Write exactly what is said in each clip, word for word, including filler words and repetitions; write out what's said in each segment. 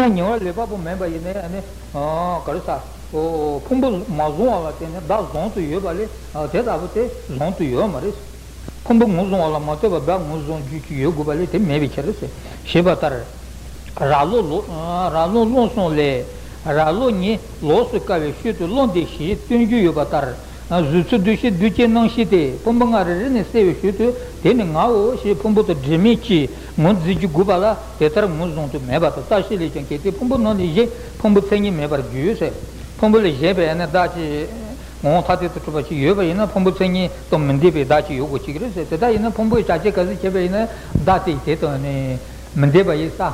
ཉེ་བར་ལེགས་པར་པོ་མེད་པ་ཡིན་ནའི་ཨ་ནི། ག་རེ་ཟ། ཕུང་པོ་མ་བཟུང་བ་ལ་བརྟེན་ནས་བདག་བཟུང་དུ་ཡོད་པ་ལས་དེ་ལྟ་བུ་དེ་བཟུང་དུ་ཡོད་མ་རེད། ཕུང་པོ་ངོས་བཟུང་བ་ལ་མ་ལྟོས་པར་བདག་ངོས་བཟུང་རྒྱུ་ཅིག་ཡོད་དགོས་པ་ལས་དེ་མེད་པའི་ཕྱིར་ཟེར། ཞེས་པ་ལྟར། ར་ལོ་ལོ། ར་ལོ་ཀློང་གསུམ་ལས། ར་ལོ་ཉིད་ལོགས་སུ་བཀར་བའི་ཤུལ་དུ་བློ་འདས་ཞེས་སྟོན་རྒྱུ་ཡོད་པ་ལྟར། གཟུགས་ཚོར་འདུ་ཤེས་འདུ་བྱེད་རྣམ་ཤེས་ཏེ་ཕུང་པོ་ལྔ་རེ་རེ་ནས་གསལ་བའི་ཤུལ་དུ་དེ་ནི་ངའོ་ཞེས་ཕུང་པོ་དང་སྒྲིབ་མེད་ཀྱིས་ངོས་འཛིན་རྒྱུ་དགོས་པ་ལ་དེ་ལྟར་ངོས་བཟུང་དུ་མེད་པ་དང་། རྩ་ཤེ་ལས་ཀྱང་གལ་ཏེ་ཕུང་པོ་རྣམས་ལས་གཞན་ཕུང་པོའི་མཚན་ཉིད་མེད་པར་འགྱུར་ཟེར། ཕུང་པོ་ལས་གཞན་པའི་ཨ་ནི་བདག་ཅིག་ངོ་བོ་ཐ་དད་དུ་གྲུབ་པ་ཅིག་ཡོད་པ་ཡིན་ན་ཕུང་པོའི་མཚན་ཉིད་དང་མི་ལྡན་པའི་བདག་ཅིག་ཡོད་དགོས་ཀྱི་རེད་ཟེར། དེ་ལྟ་ཡིན་ན་ཕུང་པོའི་བྱ་བྱེད་ག་ཚོད་བྱས་པ་ཡིན་ན་བདག་དེ་དེ་དང་ནི་མི་ལྡན་པ་ཡིན་ས།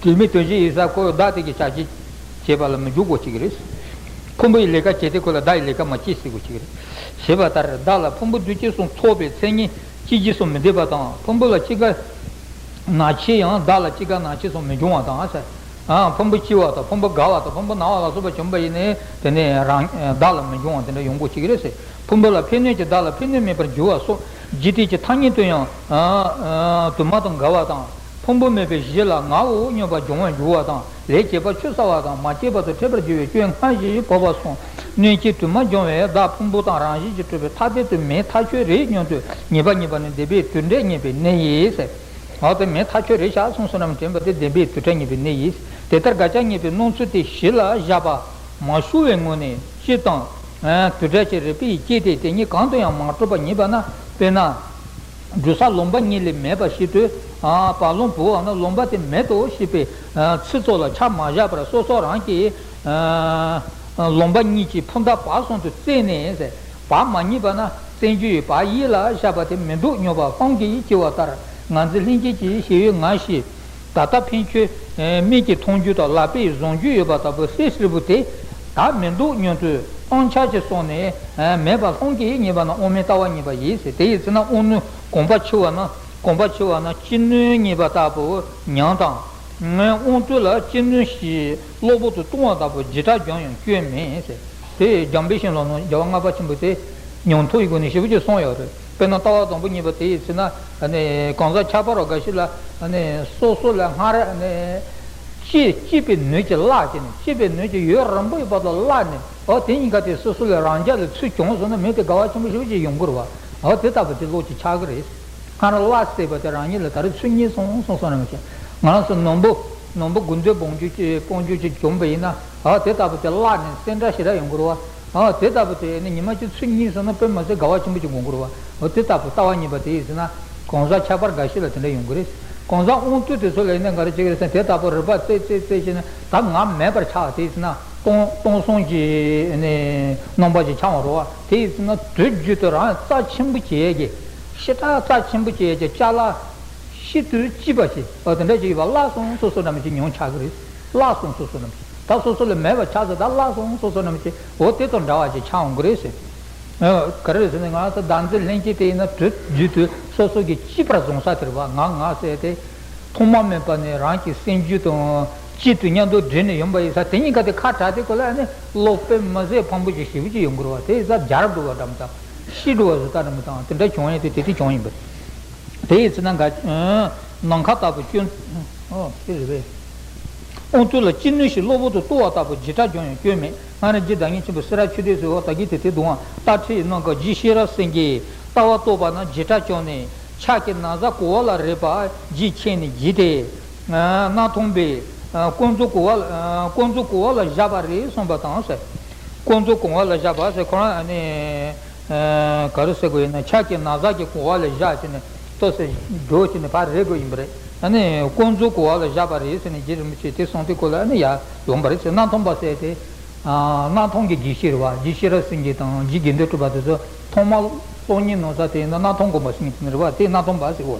དོན་མེད་དོན་གཞན་ཡིན་ས་ཁོ་བདག་དེ་གི་བྱ་བྱེད་བྱེད་པ་ལ་མི་འཇུག་དགོས་ཀྱི་རེད། ཕུང་པོའི་ལས་ཀ་བྱེད་དེ་ཁོ་ལ་བདག་ཡི་ལས་ཀ་མ་བྱེད་ཟེར་དགོས་ཀྱི་རེད། ཞེས་པ་ལྟར་བདག་ལ་ཕུང་པོ་འདུ་བྱེད་གསུམ་ཚོགས་པའི་མཚན་ཉིད་ཅི་རྗེས་སུ་མི་ལྡན་པ་དང་། ཕུང་པོ་ལ་ཅི་དགར་ན་ཆེ་ཡང་བདག་ལ་ཅི་དགར་ན་ཆེ་སོགས་མི་འབྱུང་བ་དང་ཟེར། ཕུང་པོ་ལྕི་བ་དང་ཕུང་པོ་འགག་པ་དང་ཕུང་པོ་ན་བ་ལ་སོགས་པ་བྱུང་བ་ཡིན་ནའི་དེ་ནི་རང་བདག་ལ་མི་འབྱུང་བ་དེ་འདྲ་ཡོང་དགོས་ཀྱི་རེད་ཟེར། ཕུང་པོ་ལ་ཕན་གནོད་ཀྱི་བདག་ལ་ཕན་གནོད་མེད་པར་འགྱུར་བ་སོགས་འཇིག་རྟེན་གྱི་ཐ་སྙད་དུ་ཡང་དུ་མ་དང་འགལ་བ་དང་། ཕུང་པོ་མེད་པའི་གཞི་ལ་ངའོ་སྙམ་པ་སྦྱོང་བར་འགྱུར་བ་དང་། ལས་བྱེད་པ་ཆུད་ཟ་བ་དང་མ་སྐྱེས་པ་དང་ཕྲད་པར་འགྱུར་བའི་སྐྱོན་སྔར་བཞིན་བབས་པ་སོགས་གནོད་བྱེད་དུ་མ་འབྱུང་བས་བདག་ཕུང་པོ་དང་རང་བཞིན་གྱིས་གྲུབ་པའི་ཐ་དད་དུ་མེད་ཐག་ཆོད་རེད་སྙམ་དུ་ངེས་པ་རྙེད་པ་ནི་བདེན་པའི་དུད་འགྲས་རྙེད་པའི་གནས་ཡིན་ཟེར། འོ་དེ་མེད་ཐག་ཆོད་རེད་ཤག་གསུངས་སོ་ནམ་དྲན་པ་དེ་བདེན་པའི་དུད་འགྲས་རྙེད་པའི་གནས་ཡིན། དེ་ལྟར་དགག་བྱ་རྙེད་པའི་སྣང་ཚུལ་དེ་གཞི་ལ་བཞག་པ་མ་ཞུ་བའི་ངོས་ནས་སྤྱིར་བཏང་དུད་འགྲོ་གི་རིགས་པས་སྐྱེས་ཏེ་དེ་གཉིས་གང་དུ་ཡང་མ་གྲུབ་པ་ཉིད་པ་ན། དཔེར་ན། འབྲུ་ས་ལོང་བ་གཉིས་ལས་མེད་པ་ཞིག་ཏུ། བ་ལོང་བུ་བ་ན་ལོང་བ་དེ་མེད་དོ་ཞེས་པའི་ཚིག་ཚོགས་ལ་ཆ་མ་བཞག་པར་སོ་སོ་རང་གིས་ལོང་བ་གཉིས་ཀྱི་ཕུ་མདའ་བ་གསུམ་དུ་བཙེམས་ནས་ཟེར། བ་མ་རྙེད་པ་ན་བཙེམ་རྒྱུ་ཡི་བ་ཡིད་ལ་བཞག་པ་དེ་མི་འདུག་སྙམ་པ་སྤང་གིས་སྐྱེ་བ་ལྟར་ངར་འཛིན་ལྷན་སྐྱེས་ཀྱི་ཞེན་ཡུལ་ང་ཞིག་ད་ལྟ་ཕན་ཆོད་མིག་གིས་མཐོང་རྒྱུ་དང་ལག་པས་བཟུང་རྒྱུ་ཡོད་པ་ལྟ་བུ་གསལ་ཧྲིལ་པོ་དེ་ད་མི་འདུག་སྙམ་དུ་སྤང་བྱ་ཅིག་སོང་ནས་མེད་པ་སྤང་གིས་རྙེད་པ་ན་དབང་མེད་ལྟ་བ་རྙེད་པ་ཡིན་ཟེར། དེ་ཡི་ཚེ་ན་དབང་རྣོན་གོམས་པ་ཆེ་བ་ན་གོམས་པ་ཆེ་བ་ན་ཅི་ནུས་རྙེད་པ་ལྟ་བུ་ཉམས་དང་། དབང་རྟུལ་ལ་ཅི་ནུས་ཤིག་གློ་བུར་དུ་ལྟུང་བ་ལྟ་བུ་འཇིགས་སྐྲག་སྦྱོང་ཡང་སྐྱོན་མེད་ཟེར། དེ་འཇམ་དཔལ་ཤིང་ལོ་ནོ་རྒྱལ་བ་ལྔ་པ་ཆེན་པོས་དེ་ཉམས་ཐོག་གི་སྒོ་ནས་ཞེ་པོ་ཅིག་གསུངས་ཡོད་རེད། དཔེར་ན་ལྟ་བ་དང་པོ་གཉིས་པ་དེ་ཡི་ཚེ་ན་གང་ཟག་ཁྱད་པར་བ་འགའ་ཞིག་ལ་སོ་སོ་ལ་སྔར་སྐྱེས་སྐྱེས་པའི་ནུས་ཀྱིས་བརླག་བྱས་ནས་སྐྱེས་པའི་ནུས་ཀྱིས་ཡུན་རིང་པོའི་བར་དུ་བརླག་ནས་འོ་དེ་གཉིས་ཀ་དེ་སོ་སོ་ལ་རང་རྒྱལ་ལ་ཚུར་བྱུང་སོང་ན་མི་དེ་དགའ་བ་ཆེན་པོ་ཞེ་པོ་ཅིག་ཡོང་གི་རེད་བ། འོ་དེ་ལྟ་བུ་དེ་བློ་ཅིག་ཆགས་ཀྱི་རེད། སྔར་བརླག་སྲིད་པ་དེ་རང་ཉིད་ལ་ད་རེས་ཚུར་རྙེད་སོང་གསུངས་སོང་རེད་མ་གཏོགས། ང་རང་ཚོ་ནོར་བུ་ནོར་བུ་དགུ་འདོད་སྤོང་རྒྱུ་ཅིག་སྤོང་རྒྱུ་ཅིག་བྱུང་བ་ཡིན་ན་ཨ་དེ་ལྟ་བུ་དེ་བརླག་ནས་སེམས་ཁྲལ་ཞེ་དྲག་ཡོང་གི་རེད་བ། ཨ་དེ་ལྟ་བུ་དེ་ནི་ཉི་མ་གཅིག་ཚུར་རྙེད་སོང་ན་དཔེ་མ་སྲིད་དགའ་བ་ཆེན་པོ་ཅིག་འོང་གི་རེད་བ། ཨ་དེ་ལྟ་བུ་ལྟ་བ་གཉིས་པ་དེ་ཡིན་ཟེར་ན་གང་ཟག་ཁྱད་པར་འགའ་ཞིག་ལ་དེ་འདྲ་ཡོང་གི་རེད། གང་ཟག་དབང་རྟུལ་དེ་ཚོ་ལ་ཡིན་ན་ག་རེ་བྱེད་ཀྱི་རེད་ཟེར་ན་དེ་ལྟ་བུ་རིག་པ་རྩེ་རྩེ་རྩེ་བྱས་ནས་ད་ང་མེད་པར་ཆགས་དེ་ཡིན་ཟེར་ན། སྟོང་སྟོང་སོང་གི་ནི་རྣམ་པ་ཅིག་འཆང་བ་རེད་བ། དེ་ཡིན་ན་དུས་རྒྱུན་དུ་རང་རྩ་ཆེན་པོ་བྱེད་ཡས་ཀྱི་ཞེ་དྲག་རྩ་ཆེན་པོ་བྱེད་ཡས་ཀྱི་ཅ་ལག་ཤིན་ཏུ་ལྕི་བ་ཞིག་འོ་དེ་འདྲ་ཅིག་ཡོད་པ་བརླག་སོང་སོ་སོ་རྣམས་ཀྱི་མྱོང་ཆགས་ཀྱི་རེད། བརླག་སོང་སོ་སོ་རྣམས་ཀྱི་ད་སོ་སོ་ལ་མེད་པ་ཆགས་ཚེ་ད་བརླག་སོང་སོ་སོ་རྣམས་ཀྱི་འོ་དེ་དང་འདྲ་བ་ཅིག་ཆགས་འོང་གི་རེད་ཟེར། ག་རེ་རེད་ཟེར་ན་ང་ཚོ་བདག་འཛིན་ལྷན་སྐྱེས་དེ་ཡིན་ན་དུས་རྒྱུན་དུ་སོ་སོ་གི་གཅེས་པར་བཟུང་ས་དེ་རེད་བ། ང་ང་ཟེར་ཏེ། ཐོག་མ་མེད་པ་ནས་རང་གི་སེམས་རྒྱུད་དང་གཅིག་ཏུ་མཉམ་དུ་སྦྲེལ་ནས་ཡོང་པ་ཡིན་ས་དེ་གཉིས་ཀ་དེ་ཁ་བྲལ་དེ་ཁོ་ལ་ནི་བློ་དཔེ་མི་སྲིད་ཕངས་པོ་ཅིག་ཞེ་པོ་ཅིག་ཡོང་གི་རེད་བ། དེ་ཡིན་ས་འབྱར་འགྲོ་བ་འདྲ་མི་འདྲ་ཤི་འགྲོ་བ་བཟོ་ལྟ་འདྲ་མི་འདྲ་དེ་འདྲ་བྱུང་ཡས་དེ་དེ་དེ་བྱུང་ཡིན་པ་རེད། དེ་ཡིན་ཚེ་ན་འགའ་ནམ་མཁའ་ལྟ་བུ་སྐྱོན་ཨོ་དེ་རེད་པས། དབང་རྟུལ་ལ་ཅི་ནུས་ཤིག་གློ་བུར་དུ་ལྟུང་བ་ལྟ་བུ་འཇིགས་སྐྲག་སྦྱོང་ཡང་སྐྱོན་མེད། སྔར་རྗེ་བདག་ཉིད་ཆེན་པོ་སེ་ར་ཆོས་སྡེས་གསུངས་པ་ད་གིན་དེ་དེ་དུའང་རྟ་ཁྲིད་གནང་སྐབས་རྗེ་ཤེས་རབ་སེང་གེས་ལྟ་བ་རྟོགས་པ་ན་འཇིགས་སྐྲག་བྱུང་ནས་ཕྱག་གི་ན་བཟའ་གོ་བ་ལ་རེག་པ་རྗེས་ཆད་ནས་བགྱིས་ཏེ། གནག་མཐོང་པས་ཀུན་རྫོབ་གོ་བ་ལ་ཀུན་རྫོབ་གོ་བ་ལ་བཞག་པ་རེད་གསུངས་པ་དང་ཟེར། ཀུན་རྫོབ་གོ་བ་ལ་བཞག་པ་ཟེར་ཁོ་རང་ནི། ག་རེ་ཟེར་དགོས་ཡིན་ན་ཕྱག་གི་ན་བཟའ་གི་གོ་བ་ལ་བཞག་བྱས་ནས་ལྟོས་ཟེར་འགྲོ་བྱས་ནས་ཕར་རེག་དགོས་ཡིན་པ་རེད། ཨ་ནི་ཀུན་རྫོབ་གོ་བ་ལ་བཞག་པ་རེད་ཟེར་ནས་རྗེ་རིན་པོ་ཆེ་དེ་གསུངས་དུས་སྐོར་ལ་ཨ་ནི་ཡར་ལོངས་པ་རེད་ཟེར། གནག་མཐོང་པ་ཟེར་དེ། གནག་མཐོང་གི་དགེ་བཤེས་རེད་བ། རྗེ་ཤེས་རབ་སེང་གེ་དང་རྗེ་དགེ་འདུན་གྲུབ་པ་དེ་ཚོ་ཐོག་མར་སློབ་གཉེར་གནང་ས་དེ་ཡིན་ན་གནག་མཐོང་དགོན་པ་ཟེར་མཁན་དེ་རེད་བ། དེ་གནག་མཐོང་པ་ཟེར་གོ།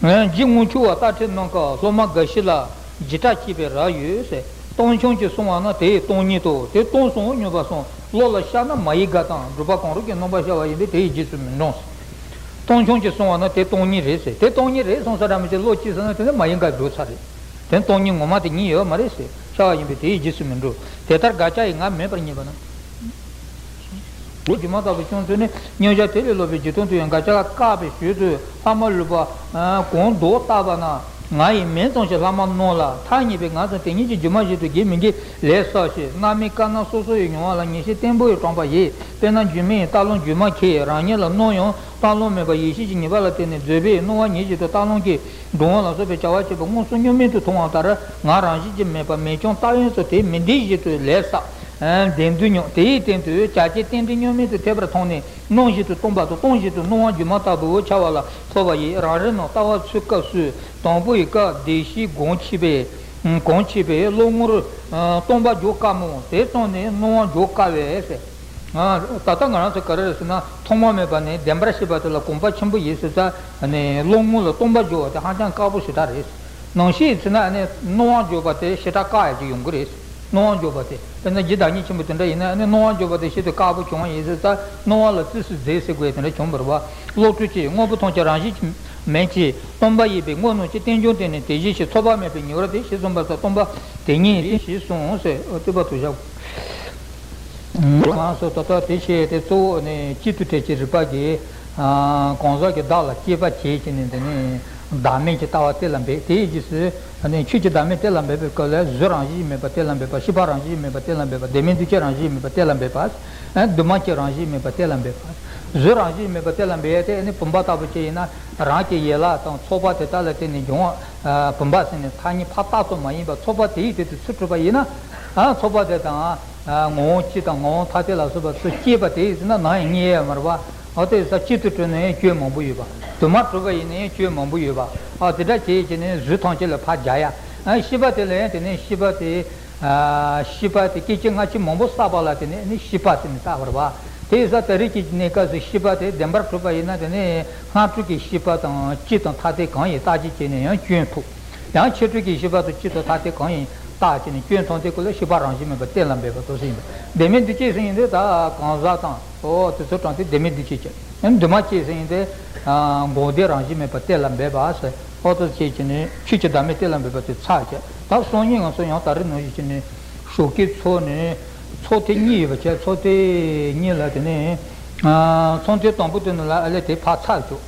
རྗེ་དངུལ་ཆུ་བ་རྟ་ཁྲིད་གནང་སྐབས་སློབ་མ་འགའ་ཞིག་ལ་འཇིགས་སྐྲག་སྐྱེས་པའི་རབ་ཡོད་ཟེར། སྟོང་ཆུང་གིས་གསུངས་པ་ན་དེ་ཡི་སྟོང་ཉིད་དོ། དེ་སྟོང་སོང་སྙམ་པ་སོང་བློ་ལ་ཤར་ན་མ་ཡི་ག་དང་སྒྲུབ་པ་གང་རུང་གི་རྣམ་པར་ཤར་བ་ཡིན་པས་དེ་ཡི་རྗེས་སུ་མི་འབྲང་ཟེར། སྟོང་ཆུང་གིས་གསུངས་པ་ན་དེ་སྟོང་ཉིད་རེད་ཟེར། དེ་སྟོང་ཉིད་རེད་གསུངས་ས་འདྲ་མི་བྱེད་བློ་སྐྱེས་སོང་ན་དེ་ནི་མ་ཡི་ག་འགྲོ་ཚར་རེད། དེ་སྟོང་ཉིད་ངོ་མ་དེ་ཉིད་ཡོད་མ་རེད་ཟེར་ཤར་བ་ཡིན་པས་དེ་ཡི་རྗེས་སུ་མི་འགྲོ། དེ་ལྟར་དགག་བྱ་ཡི་ང་མེད་པར་རྙེད་པ་ན། ལོ་རྒྱུས་མ་ལྟ་བུ་བྱུང་ཚུལ་ནི་མཉམ་གཞག་དེ་ལས་ལོག་པའི་རྗེས་མཐོང་དུ་ཡང་དགག་བྱ་བཀག་པའི་ཞོར་དུ་ལྷག་མ་ལུས་པ་གང་ལྡོག་བཏགས་པ་ན་ ང་ཡི་མིང་ཙམ་ཞིག་ལྷག་མ་སྣང་ལ། ཐག་ཉེ་བའི་ང་ཚོ་དེ་ཉིད་ཀྱི་སྒྱུ་མ་བཞིན་དུ་བགྱིད་མི་བགྱིད་ལས་བསགས་ཤིང་། སྔ་མའི་དཀར་ནག་སོ་སོ་ཡི་མྱོང་བ་ལ་ངེས་ཤེས་བརྟན་པོ་ཡིས་དྲངས་པ་ཡིས། དཔེར་ན་སྒྱུ་མའི་རྟ་ལུང་སྒྱུ་མ་ཁྱེད་རང་ཉིད་ལ་སྣང་ཡང་རྟ་ལུང་མེད་པར་ཡེ་ཤེས་ཀྱི་ངེས་པ་ལ་བརྟེན་ནས་བཟོད་པས་སྣང་བ་ཉིད་བཞིན་དུ་རྟ་ལུང་གི་འགྲོ་འོང་ལ་སོགས་པའི་བྱ་བ་བྱེད་པ་མངོན་སུམ་བརྙན་མེད་དུ་མཐོང་བ་ལྟར། ང་རང་བཞིན་གྱིས་མེད་པ་མེད་ཀྱང་རྟག་ཡོངས་སུ་དེ་མིན་འདི་བཞིན་དུ་ལས་བསགས། བདེན་འདོད་མྱོང་། དེའི་སྟེང་དུ་བྱ་བྱེད་རྟེན་འབྲེལ་བརྙན་མེད་དུ་ཐལ་བར་མཐོང་ནས། སྣང་བཞིན་དུ་སྟོང་པ་དང་སྟོང་བཞིན་དུ་སྣང་བ་སྒྱུ་མ་ལྟ་བུའོ། འཆར་བ་ལ་སོགས་པ་ཡིས་རང་རིག་རྣམས་ལྟ་བ་ཚུལ་སྐབས་སུ་དང་པོ་ཡི་སྐབས་བདེ་གཤེགས་གང་ཕྱིས་པས། གང་ཕྱིས་པས་བློ་ངོར་སྟོང་པ་འཇོག་དཀའ་མོ། དེ་ཙམ་ནས་སྣང་བ་འཇོག་དཀའ་བས་ཟེར། ད་ལྟ་ང་རང་ཚོ་ག་རེ་རེད་ཟེར་ན། ཐོག་མ་མེད་པ་ནས་བདེན་པར་ཤེས་པ་དེ་ལ་གོམས་པ་ཆེན་པོ་ཡིན་ཟེར་ཙང་། བློ་ངོ་ལ་སྟོང་པ་འཇོག་པ་དེ་ཧ་ཅང་དཀའ་པོ་ཞེ་དྲག་རེད། ནང་བཞིན་ཡིན་ན་ནི་སྣང་བ་འཇོག་པ་དེ་ཞེ་དྲག་དཀའ་ཡ་ཅིག་ཡོང་གི་རེད། སྣང་བ་འཇོག་པ་དེ་དཔེར་ན་རྒྱུ་བདག་ཉིད་ཆེན་པོ་དེ་འདྲ་ཡིན་ན་ནི་སྣང་བ་འཇོག་པ་དེ་ཞེ་དྲག་དཀའ་པོ་བྱུང་བ་ཡིན་ཟེར་ཙང་། སྣང་བ་ལ་རྩིས་སུ་མཛད་ཟེར་དགོས་དེ་འདྲ་བྱུང་བ་རེད་བ། བློ་གྲོས་ཀྱིས་དངོས་པོ་ཐམས་ཅད་རང་བཞིན་གྱིས་མིན་གྱི་སྟོང་པ་ཡིན་པས་དངོས་སྣང་གྱི་རྟེན་འབྱུང་བརྟེན་ནས་དེ་བཞིན་གཤེགས། ཚོགས་པ་མེད་པའི་ཉེ་བར་དེ་ཞེས་གསུངས་པ་ལྟར་སྟོང་པ་དེ་ཉིད་དེ་ཞེས་གསུངས་ཟེར། ཨོ་ལྟོས་པ་དུ་བཞག་ང་ཚོ་ད་ལྟ་དེ་བཤད་དེ་གཙོ་བོ་ནི་གཅིག་ཏུ་བྲལ་གྱི་རིག་པ་གིས་གང་ཟག་གི་བདག་ལ་དཔྱད་པ་བྱེད་ཅེས་ནས། འདི་ནི་བདག་མེད་ཀྱི་ལྟ་བ་གཏན་ལ་འབེབས། དེའི་རྗེས་སུ་ནི་ཆོས་ཀྱི་བདག་མེད་གཏན་ལ་འབེབས་པའི་སྐབས་ལ། གཟུགས་རང་བཞིན་གྱིས་མེད་པ་གཏན་ལ་འབེབས་པ། ཤེས་པ་རང་བཞིན་གྱིས་མེད་པ་གཏན་ལ་འབེབས་པ། བདེན་མེད་འདུས་བྱས་རང་བཞིན་གྱིས་མེད་པ་གཏན་ལ་འབེབས་པ། འདུས་མ་བྱས་རང་བཞིན་གྱིས་མེད་པ་གཏན་ལ་འབེབས་པ། གཟུགས་རང་བཞིན་གྱིས་མེད་པ་གཏན་ལ་འབེབས་ཡ་དེ་ནི་བུམ་པ་ལྟ་བུ་ཅིག་ཡིན་ན། རང་གི་ཡན་ལག་དང་ཚོགས་པ་དེ་དག་ལ་བརྟེན་ནས་འབྱུང་བ། བུམ་པ་ཟེར་ནས་ཐ་སྙད་ཕར་བཏགས་ཙམ་མ་ཡིན་པར་ཚོགས་པ་དེའི་སྟེང་དུ་ཚུར་གྲུབ་པ་ཡིན་ན། ཚོགས་པ་དེ་དང་། ངོ་བོ་སྤྱི་དང་ངོ་བོ་ཐ་དད་ལ་སོགས་པ་ཚུར་སྐྱེས་པ་དེ་ཡིན་ན་ནམ་ཡང་རྙེད་ཡ་མ་རེད་པ། འོ་དེ་ས་གཅིག་ཏུ་གྲུབ་ན་ཡང་སྐྱོན་མང་པོ་ཡོད་པ། དུ་མར་གྲུབ་པ་ཡིན་ན་ཡང་སྐྱོན་མང་པོ་ཡོད་པ། ཨ་དེ་འདྲ་བྱས་བྱས་ནས་གཟུགས་ཐམས་ཅད་ལ་ཕར་སྦྱར་ཡ། ཨ་ཤེས་པ་དེ་ལ་ཡང་དེ་ནས་ཤེས་པ་དེ། ཨ་ཤེས་པ་དེ་སྐད་ཅིག་སྔ་ཕྱི་མང་པོ་བསགས་པ་ལ་དེ་ནས་ནི་ཤེས་པ་ཟེར་ནས་བཏགས་པ་རེད་པ། དེ་ས་ད་རེས་ཀྱི་གནས་སྐབས་སུ་ཤེས་པ་དེ་བདེན་པར་གྲུབ་པ་ཡིན་ན། དེ་ནས་སྔ་དྲོ་གི་ཤེས་པ་དང་སྤྱི་དང་ཐ་དད་གང་ཡིན་བརྟག་དཔྱད་བྱས་ནས་ཡང་སྐྱོན་ཐུག་ཡང་ཕྱི་དྲོ་གི་ཤེས་པ་དང་སྤྱི་དང་ཐ་དད་གང་ཡིན་བརྟག་བྱས་ནས་སྐྱོན་ཐོན་དེ་ཀུན་ལ་ཤེས་པ་རང་བཞིན་མེད་པ་གཏན་ལ་འབེབས་པ་དེ་ཡིན་པས། བདེན་མེད་འདུས་བྱས་ཟེར་ཡིན་དུས་ད་གང་ཟག་དང་། ཨོ་དེ་ཚོ་དྲངས་ཏེ་བདེན་མེད་འདུས་བྱས་བྱས། ཡང་འདུས་མ་བྱས་ཟེར་ཡིན་དུས་འགོག་བདེན་རང་བཞིན་མེད་པ་གཏན་ལ་འབེབས་པ་ཟེར། ཨོ་དེ་བྱས་བྱས་ནས་ཆོས་ཀྱི་བདག་མེད་གཏན་ལ་འབེབས་པ་དེ་ཚར་བྱས། ད་སང་ཉིན་ང་ཚོ་ཡང་ད་རེས་ནང་བཞིན་བྱས་ནས་ཤོ་ཀི་ཚོགས་ནས་ཚོགས་ཐེངས་གཉིས་ཡོད་པ་བྱས། ཚོགས་ཐེངས་གཉིས་ལ་དེ་ནས་ཚོགས་ཐེངས་དང་པོ་དེ་ནང་ལ་ཨ་ལས་དེ་ཕར་ཚར་བཅུག་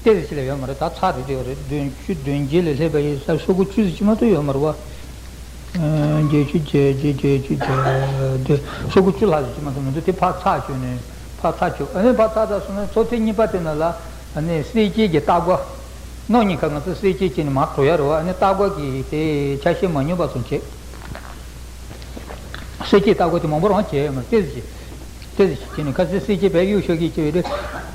ཏོག་ཙམ་ཞིག་ལས་ཡོད་མ་རེད། ད་ཚར་རེད་དེ་ཡོད་རེད། བདུན་ཅུ་བདུན་བརྒྱད་ལས་སླེབས་པ་ཡིན་ས། ཤོག་གུ་བཅུ་ཙམ་ཅིག་མ་གཏོགས་ཡོད་མ་རེད་བ། བརྒྱད་ཅུ་གྱ་གཅིག་གྱ་གཅིག་གྱ་བདུན། ཤོག་གུ་བཅུ་ལྷག་ཙམ་ཅིག་མ་གཏོགས་མི་འདུག་དེ་ཕར་ཚར་བཅུག་ནས་ཕར་ཚར་བཅུག་ཨ་ནི་ཕར་ཚར་ཚར་སོང་ན་ཚོགས་ཐེངས་གཉིས་པ་དེ་ནང་ལ་ཨ་ནི་གསལ་བྱེད་ཀྱི་རྟགས་འགོད། གནངས་ཉིན་ཁ་ང་ཚོ་གསལ་བྱེད་བྱས་ནས་མར་གྲོལ་ཡ་རེད་བ། ཨ་ནི་རྟགས་འགོད་ཀྱི་དེ་ཆ་ཤས་མ་སྙོམས་པ་ཙམ་བྱེད། གསལ་བྱེད་རྟགས་འགོད་དེ་མང་པོ་རང་བྱས་ཡོད་མ་རེད། ཏོག་ཙམ་ཅིག་ཏོག་ཙམ་ཅིག་བྱས་ནས་ཁ་སང་གསལ་བྱེད་དཔེ་གཡུག་ཤོག་གིས་བྱས་པའི་དེ་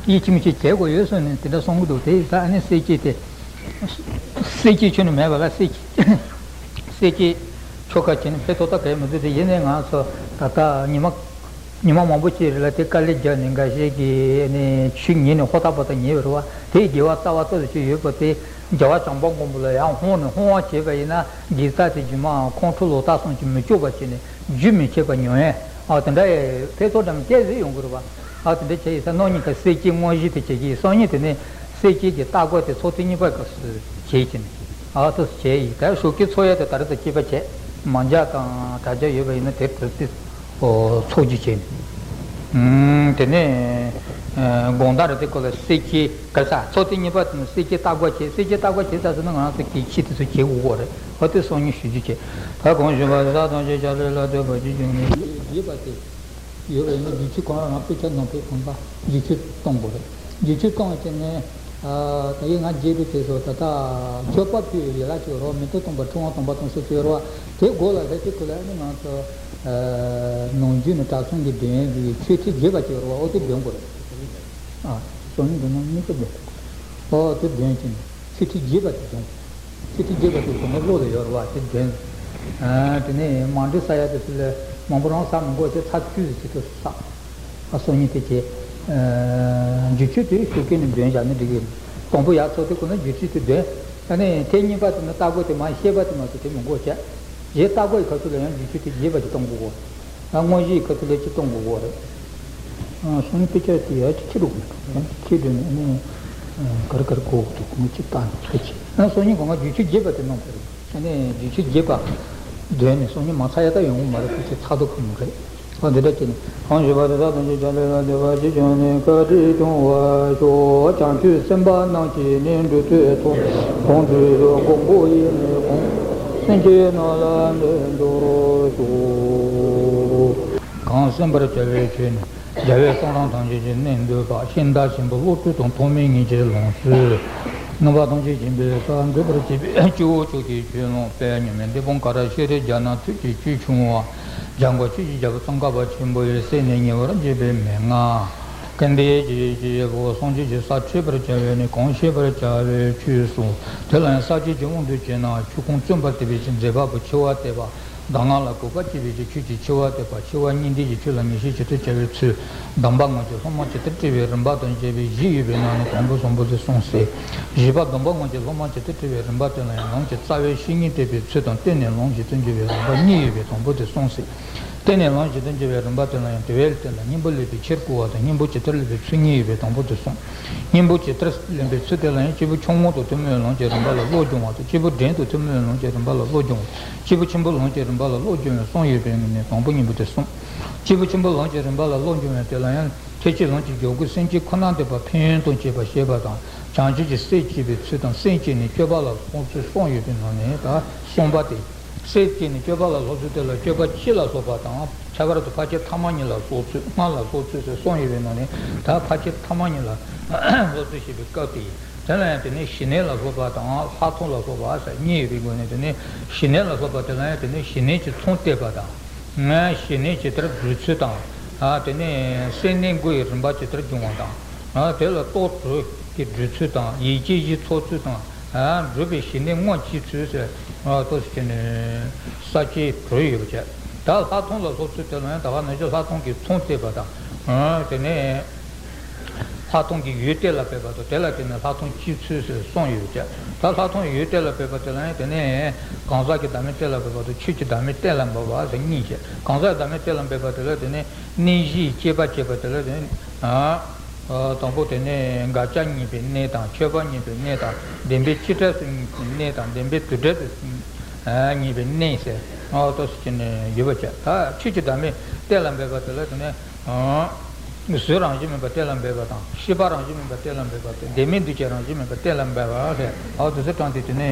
ཡིད་ཆེས་མི་ཆེས་བྱེད་དགོས་ཡོད་བསམ་ནས་དེ་འདྲ་གསུང་གི་འདུག་དེ་ཡིན་ཙང་ཨ་ནི་གསལ་བྱེད་དེ། གསལ་བྱེད་ཁྱོན་ནས་མེད་པ་ལ་གསལ་བྱེད། གསལ་བྱེད་ཆོ་ག་བྱས་ནས་ཕན་ཐོགས་ད་ག་ཡེ་མི་འདུག་དེ་ཡིན་ནའི་ང་ཚོ་ད་ལྟ་ཉི་མ་ཉི་མ་མང་པོ་ཅིག་རིང་ལ་དེ་དཀའ་ལས་བརྒྱབ་ནས་འགའ་ཤས་ཀྱིས་ནི་ཆོས་ཉན་ནས་ཧོ་ཐག་པོ་ཐག་ཉན་པ་རེད་བ། དེའི་དགེ་བ་རྩ་བ་ཏོག་ཙམ་ཅིག་ཡོད་པ་དེ། རྒྱལ་བ་བྱམས་པ་མགོན་པོ་ལ་ཡར་ཧོང་ནས་ཧོང་བ་བྱས་པ་ཡིན་ན་དགེ་རྩ་དེ་རྗེས་མ་ཁོང་ཁྲོ་ལོག་ལྟ་སོང་ཅིག་མི་སྐྱོ་བ་བྱས་ནས་རྒྱུན་མི་ཆད་པ་མྱོང་ཡས། ཨ་དེ་འདྲ་ཡས་ཕན་ཐོགས་འདྲ་མི་སྐྱེ་ཟེར་ཡོང་གི་རེད་བ། ཨ་དེ་འདྲ་བྱས་ཡིན་ས་གནངས་ཉིན་ཁ་གསལ་བྱེད་དངོས་གཞི་དེ་བྱེད་ཀྱི་ཡིན། སང་ཉིན་དེ་ནས་གསལ་བྱེད་ཀྱི་རྟགས་འགོད་དེ་ཚོགས་ཐེངས་གཉིས་པ་སྐབས་སུ་བྱེད་ཀྱི་ནི། ཨ་དེ་བྱས་ཡིན། ད་ཤོག་གི་ཚོགས་ཡས་དེ་ད་རེས་དང་སྐྱེས་པ་བྱས་མ་འཇག་དང་དྲ་རྒྱ་ཡོད་པ་ཡིན་ན་དེ་དུས་ཚོད། ཚོགས་རྒྱུ་བྱས་ནས། དེ་ནས་དགོང་དག་རེད་དེ་ཀོ་ལ་གསལ་བྱེད་ག་ས་ཚོགས་ཐེངས་གཉིས་པ་དེ་ནས་གསལ་བྱེད་རྟགས་འགོད་བྱས། གསལ་བྱེད་རྟགས་འགོད་བྱས་ཚར་སོང་ན་ང་རང་ཚོ་གལ་ཆེ་དེ་ཚོ་བྱེད་དགོས་ཀྱི་རེད། ཨ་དེ་སང་ཉིན་ཞུ་རྒྱུ་བྱས། ད་གང་བྱུང་བ་ས་དང་ཆེ་བྱ་ལས་ལ་སྡོད་པ་ཅི་བྱུང་ནས་རྒྱས་པ་དེ་ཡོད་པ་ཡིན་ན་རྒྱུ་ཆོས་གང་རང་དཔེ་ཆ་ནང་པའི་གང་པ་རྒྱུ་ཆོས་གཏོང་དགོས་རེད། རྒྱུ་ཆོས་གཏོང་བྱས་ནས། ད་ཡིན་ང་རྗེས་འགྲོ་བྱས་སོ། ད་ལྟ་མཆོད་པ་ཕུལ་ཡི་ལ་ཅིག་རོ། མེ་ཏོག་སྟོང་པ་ཁྲི་དབང་སྟོང་པ་དང་སོགས་ཅིག་རོ། དེ་སྒོ་ལ་ལྷས་ཏེ་ཁུ་ལ་ནི་ང་ཚོ་ནང་རྒྱུད་ནས་གྲྭ་ཚང་གི་འདོན་གྱི་ཆོས་ཁྲིད་རྒྱས་པ་ཅིག་རོ། འོ་དེ་འདོན་དགོས་རེད། ཨ་སང་ཉིན་འདོན་ན་གཉིས་ཀ་འདོན་དགོས། འོ་དེ་འདོན་གྱི་ནི་ཆོས་ཁྲིད་རྒྱས་པ་དེ་འདོན་དགོས། ཆོས་ཁྲིད་རྒྱས་པ་དེ་བཟོ་ན་བློ་ལ་ཡོད་རེད་བ། དེ་འདོན། དེ་ནས་མ་འདྲི་ས་ཡ་དེ་ཚོ་ལ་མང་པོ་རང་ཟ་མི་དགོས་ཏེ་ཚར་བཅུ་ཙམ་ཅིག་ཏུ་ཟ། ཨ་སང་ཉིན་དེ་བྱས། རྒྱུ་ཆོས་དེ་ཤོག་གི་ནས་འདོན་བཞག་ན་འགྲིག་གི། དང་པོ་ཡར་ཚོགས་དེ་ཁོ་ན་རྒྱུ་ཆོས་དེ་འདོན། ཨ་ནི་ཐེངས་གཉིས་པ་དེ་ནི་རྟགས་འགོད་དེ་མ་བཤད་པ་དེ་མ་གཏོགས་དེ་མི་དགོས་བྱས། རྗེས་རྟགས་འགོད་ཡི་ཁ་ཐུག་ལ་ཡང་རྒྱུ་ཆོས་དེ་རྒྱས་པ་ཅིག་གཏོང་དགོས་གོ། ཨ་དངོས་གཞི་ཡི་ཁ་ཐུག་ལ་ཅིག་གཏོང་དགོས་གོ་རེད། ཨ་སང་ཉིན་དཔེ་ཆ་དེ་ཡར་ཅིག་ཁྱེར་འགྲོ་དགོས་མེད་དོ། ཡང་ཅིག་ཁྱེར་འགྲོ་ནས་ཨ་ནི་ག་རེ་ག་རེ་གོ་དགོས་འདུག་ངས་ཅིག་བལྟ་ནས་ཕལ་ཆེར། ཨ་སང་ཉིན་གོང་ང་རྒྱུ་ཆོས་རྒྱས་པ་དེ་གནང་དགོས་རེད། ཨ་ནི་རྒྱུ་ཆོས་རྒྱས་པ་འདོན་ནས་སང་ཉིན་མ་ཚར་ཡ་ད་ཡོང་གི་མ་རེད། ཁོ་ཚོས་ཚར་དུ་ཁོ་མི་རེད། འོ་འདི་འདྲ་བྱས་ནས་གང་ཞིག་པ་དེ་དག་ཐམས་ཅད་བྱང་ཆུབ་ལ་འདོད་པ་ཅིས་ཀྱང་ནི་བཀའ་དྲིན་སྐྱོང་བར་ཤོག་བྱང་ཆུབ་སེམས་དཔའ་རྣམས་ཀྱིས་ནི་འགྲོ་དོན་ཐོབ། དོན་དུ་གཟུགས་མགོན་པོ་ཡིས་ནི་གང་སེམས་ཅན་རྣམས་ལ་འདི་འགྲུབ་ཤོག་གང་གསན་པར་བྱ་བའི་ཆོས་ནི། རྒྱལ་བའི་གསུང་རབ་ཐམས་ཅད་ཀྱི་གནད་འདུས་པ། ཤིང་རྟ་ཆེན་པོ་བློ་གྲོས་དང་ཐོགས་མེད་ཉིད་ཀྱི་ལམ་སྲོལ། རྣམ་པ་ཐམས་ཅད་མཁྱེན་པའི་ས་འཛིན་པར་བྱེད་པའི་སྤྱི་བོ་ཅོག་གི་ཆོས་ལོངས་དཔལ་མཉམ་མེད་བདེ་སྤུངས་ཀ་ར་ཤེས་རིག་རྒྱ་ནག་ཐུགས་ཀྱི་བཅུད་ཕྱུང་བ། ལྗང་གུ་ཆུ་བཞི་རྒྱལ་པོ་ཙོང་ཁ་པ་ཆེན་པོ་ཡི་སྲས་ནི་ཉེ་བར་འབྱེད་པའི་མན་ངག་ཀུན་བདེ་ཇི་ཞིག་གི་སངས་རྒྱས་ཀྱི་ས་ཁྲིད་པར་བྱ་བས་ནི་གང་བཤད་པར་བྱ་བའི་ཆོས་སོ། དེ་ལ་ཡང་ས་བཅད་ཀྱི་དབང་དུ་བྱས་ན་ཆོས་ཁུངས་བཙུན་པ་སྟེ་བའི་ཕྱིར་མཛད་པ་པོ་ཆེ་བ་སྟེ་བ། གདམས་ངག་ལ་གུས་པ་བསྐྱེད་པའི་ཕྱིར་ཆོས་ཀྱི་ཆེ་བ་སྟེ་བ། ཆེ་བ་གཉིས་ལྡན་གྱི་ཆོས་ལ་ངེས་ཤེས་ཇི་ལྟར་བྱ་བའི་ཚུལ། གདམས་པ་ངག་གི་སློབ་མ་ཇི་ལྟར་བཀྲི་བའི་རིམ་པ་དང་བཅས་པའི་བཞི་ཡོད་པའི་ནང་ནས་དང་པོ་བཟང་པོ་དེ་གསུངས་ཟེར། བཞི་པ་གདམས་པ་ངག་གི་སློབ་མ་ཇི་ལྟར་བཀྲི་བའི་རིམ་པ་དེ་ལ་ཡང་ལམ་གྱི་རྩ་བའི་བཤེས་གཉེན་བསྟེན་པའི་ཚུལ་དང་བརྟེན་ནས་ལམ་བཞི་དུ་འགྱུར་བའི་རིམ་པ་གཉིས་ཡོད་པའི་དང་པོ་དེ་གསུངས་ཟེར། བརྟེན་ནས་ལམ་བཞི་དུ་འགྱུར་བའི་རིམ་པ་དེ་ལ་ཡང་དེ་བས་བརྟེན་ལ་གཉེན་པོ་ལེན་པའི་ཕྱིར་བསྐུལ་བ་དང་གཉེན་པོ་ཇི་ལྟར་ལེན་པའི་ཚུལ་གཉིས་ཡོད་པའི་དང་པོ་དེ་གསུངས། གཉེན་པོ་ཇི་ལྟར་ལེན་པའི་ཚུལ་དེ་ལ་ཡང་སྐྱེས་བུ་ཆུང་ངུ་དང་ཐུན་མོང་བའི་ལམ་གྱི་རིམ་པ་ལ་བློ་སྦྱོང་བ་དང་སྐྱེས་བུ་འབྲིང་དང་ཐུན་མོང་བའི་ལམ་གྱི་རིམ་པ་ལ་བློ་སྦྱོང་བ། སྐྱེས་བུ་ཆེན་པོའི་ལམ་གྱི་རིམ་པ་ལ་བློ་སྦྱོང་བའི་གསུམ་ཡོད་པའི་ནང་ནས་དང་པོ་གཉེན་པོ་དེ་གསུངས། སྐྱེས་བུ་ཆེན་པོའི་ལམ་གྱི་རིམ་པ་ལ་བློ་སྦྱོང་བའི་དེ་ལ་ཡང་ཐེག་ཆེན་ལམ་གྱི་འཇུག་སྒོ་སེམས་བསྐྱེད་ཁོ་ན་འདོད་པ་ཕན་ཡོན་དང་བཅས་པ་བཤད་པ་དང་། བྱང་ཆུབ་ཀྱི་སེམས་བསྐྱེད་པའི་ཚུལ་དང་སེམས་བསྐྱེད་ནས་སྤྱོད་པ་ལ་སོགས་ཚུལ་གསུམ་ཡོད་པའི་ནང་ནས་ད་གསུམ་པ་སྟེ། སེམས་བསྐྱེད་ནས་སྤྱོད་པ་ལ་སོགས་ཚུལ་དེ་ལ་སྤྱོད་པ་སྤྱི་ལ་སོགས་པ་དང་ཁྱད་པར་དུ་ཕར་ཕྱིན་ཐ་མ་གཉིས་ལ་སོགས་ཚུལ་སྔགས་ལ་སོགས་ཚུལ་ཟེར་གསུམ་ཡོད་པའི་ནང་ནས་ད་ཕར་ཕྱིན་ཐ་མ་གཉིས་ལ་སོགས་ཚུལ་བཤད་པའི་སྐབས་དེ་ཡིན། དེ་ལ་ཡང་དེ་ནས་ཞི་གནས་ལ་སོགས་པ་དང་ལྷག་མཐོང་ལ་སོགས་པ་ཟེར་གཉིས་ཡོད་པའི་སྒོ་ནས་དེ་ནས་ཞི་གནས་ལ་སོགས་པ་དེ་ལ་ཡང་དེ་ནས་ཞི་གནས་ཀྱི་ཚོམས་བསྟན་པ་དང་། ཞི་གནས་ཇི་ལྟར་སྒྲུབ་ཚུལ་དང་། དེ་ནས་སེམས་གནས་དགུ་ཡི་རིམ་པ་ཇི་ལྟར་སྦྱོང་བ་དང་། དེ་ལ་རྟོགས་གྲོལ་གྱི་སྒྲུབ་ཚུལ་དང་ཡིད་ཆེས་བཞི་ཚོགས་ཚུལ་དང་། སྒྲུབ་པའི་ཞི་གནས་དངོས་སྐྱེ་ཚུལ་ཟེར། ཏོག་ཙམ་ནས་ས་བཅད་དྲུག་ཡོད་པ་བྱས། ད་ལྷག་མཐོང་ལ་སོགས་ཚུལ་དེ་ལ་ཡང་ད་ག་ནང་བཞིན་ལྷག་མཐོང་གི་ཚོམས་བསྟན་པ་དང་། དེ་ནས། ལྷག་མཐོང་གི་ཡུལ་གཏན་ལ་འབེབས་པ་དང་དེ་ལ་བརྟེན་ནས་ལྷག་མཐོང་སྐྱེ་ཚུལ་ཟེར་གསུམ་ཡོད་ཀྱང་། ད་ལྷག་མཐོང་ཡུལ་གཏན་ལ་འབེབས་པ་དེ་ལ་ཡང་དེ་ནས་གང་ཟག་གི་བདག་མེད་གཏན་ལ་འབེབས་པ་དང་ཆོས་ཀྱི་བདག་མེད་གཏན་ལ་འབེབས་པ་ཟེར་གཉིས་བཤད། གང་ཟག་གི་བདག་མེད་གཏན་ལ་འབེབས་པ་དེ་ལ་དེ་ནས་གནས་བཞིའི་དཔྱད་པ་བྱེད་པ་དེ་ལ་དེ་ནས་དང་པོ་དེ་ནས་དགག་བྱ་རྙེད་པའི་གནས་དང་ཆོས་པ་རྙེད་པའི་གནས་དང་བདེན་པའི་བྱེ་བྲག་ཏུ་རྙེད་པའི་གནས་དང་བདེན་པའི་དུས་འབྲས་སུ་རྙེད་པའི་གནས་ཟེར་ཏོག་ཙམ་ཡོད་པ་བྱས། ད་ཆོས་ཀྱི་བདག་མེད་གཏན་ལ་འབེབས་པ་དེ་ལ་དེ་ནས། གཟུགས་རང་བཞིན་མིན་པ་གཏན་ལ་འབེབས་པ་དང་ཤེས་པ་རང་བཞིན་མིན་པ་གཏན་ལ་འབེབས་པ་དང་བདེན་མེད་འདུ་བྱེད་རང་བཞིན་མིན་པ་གཏན་ལ་འབེབས་པ་ཟེར། འོ་དེ་ཚོ་དྲངས་ཏེ་དེ་ནས་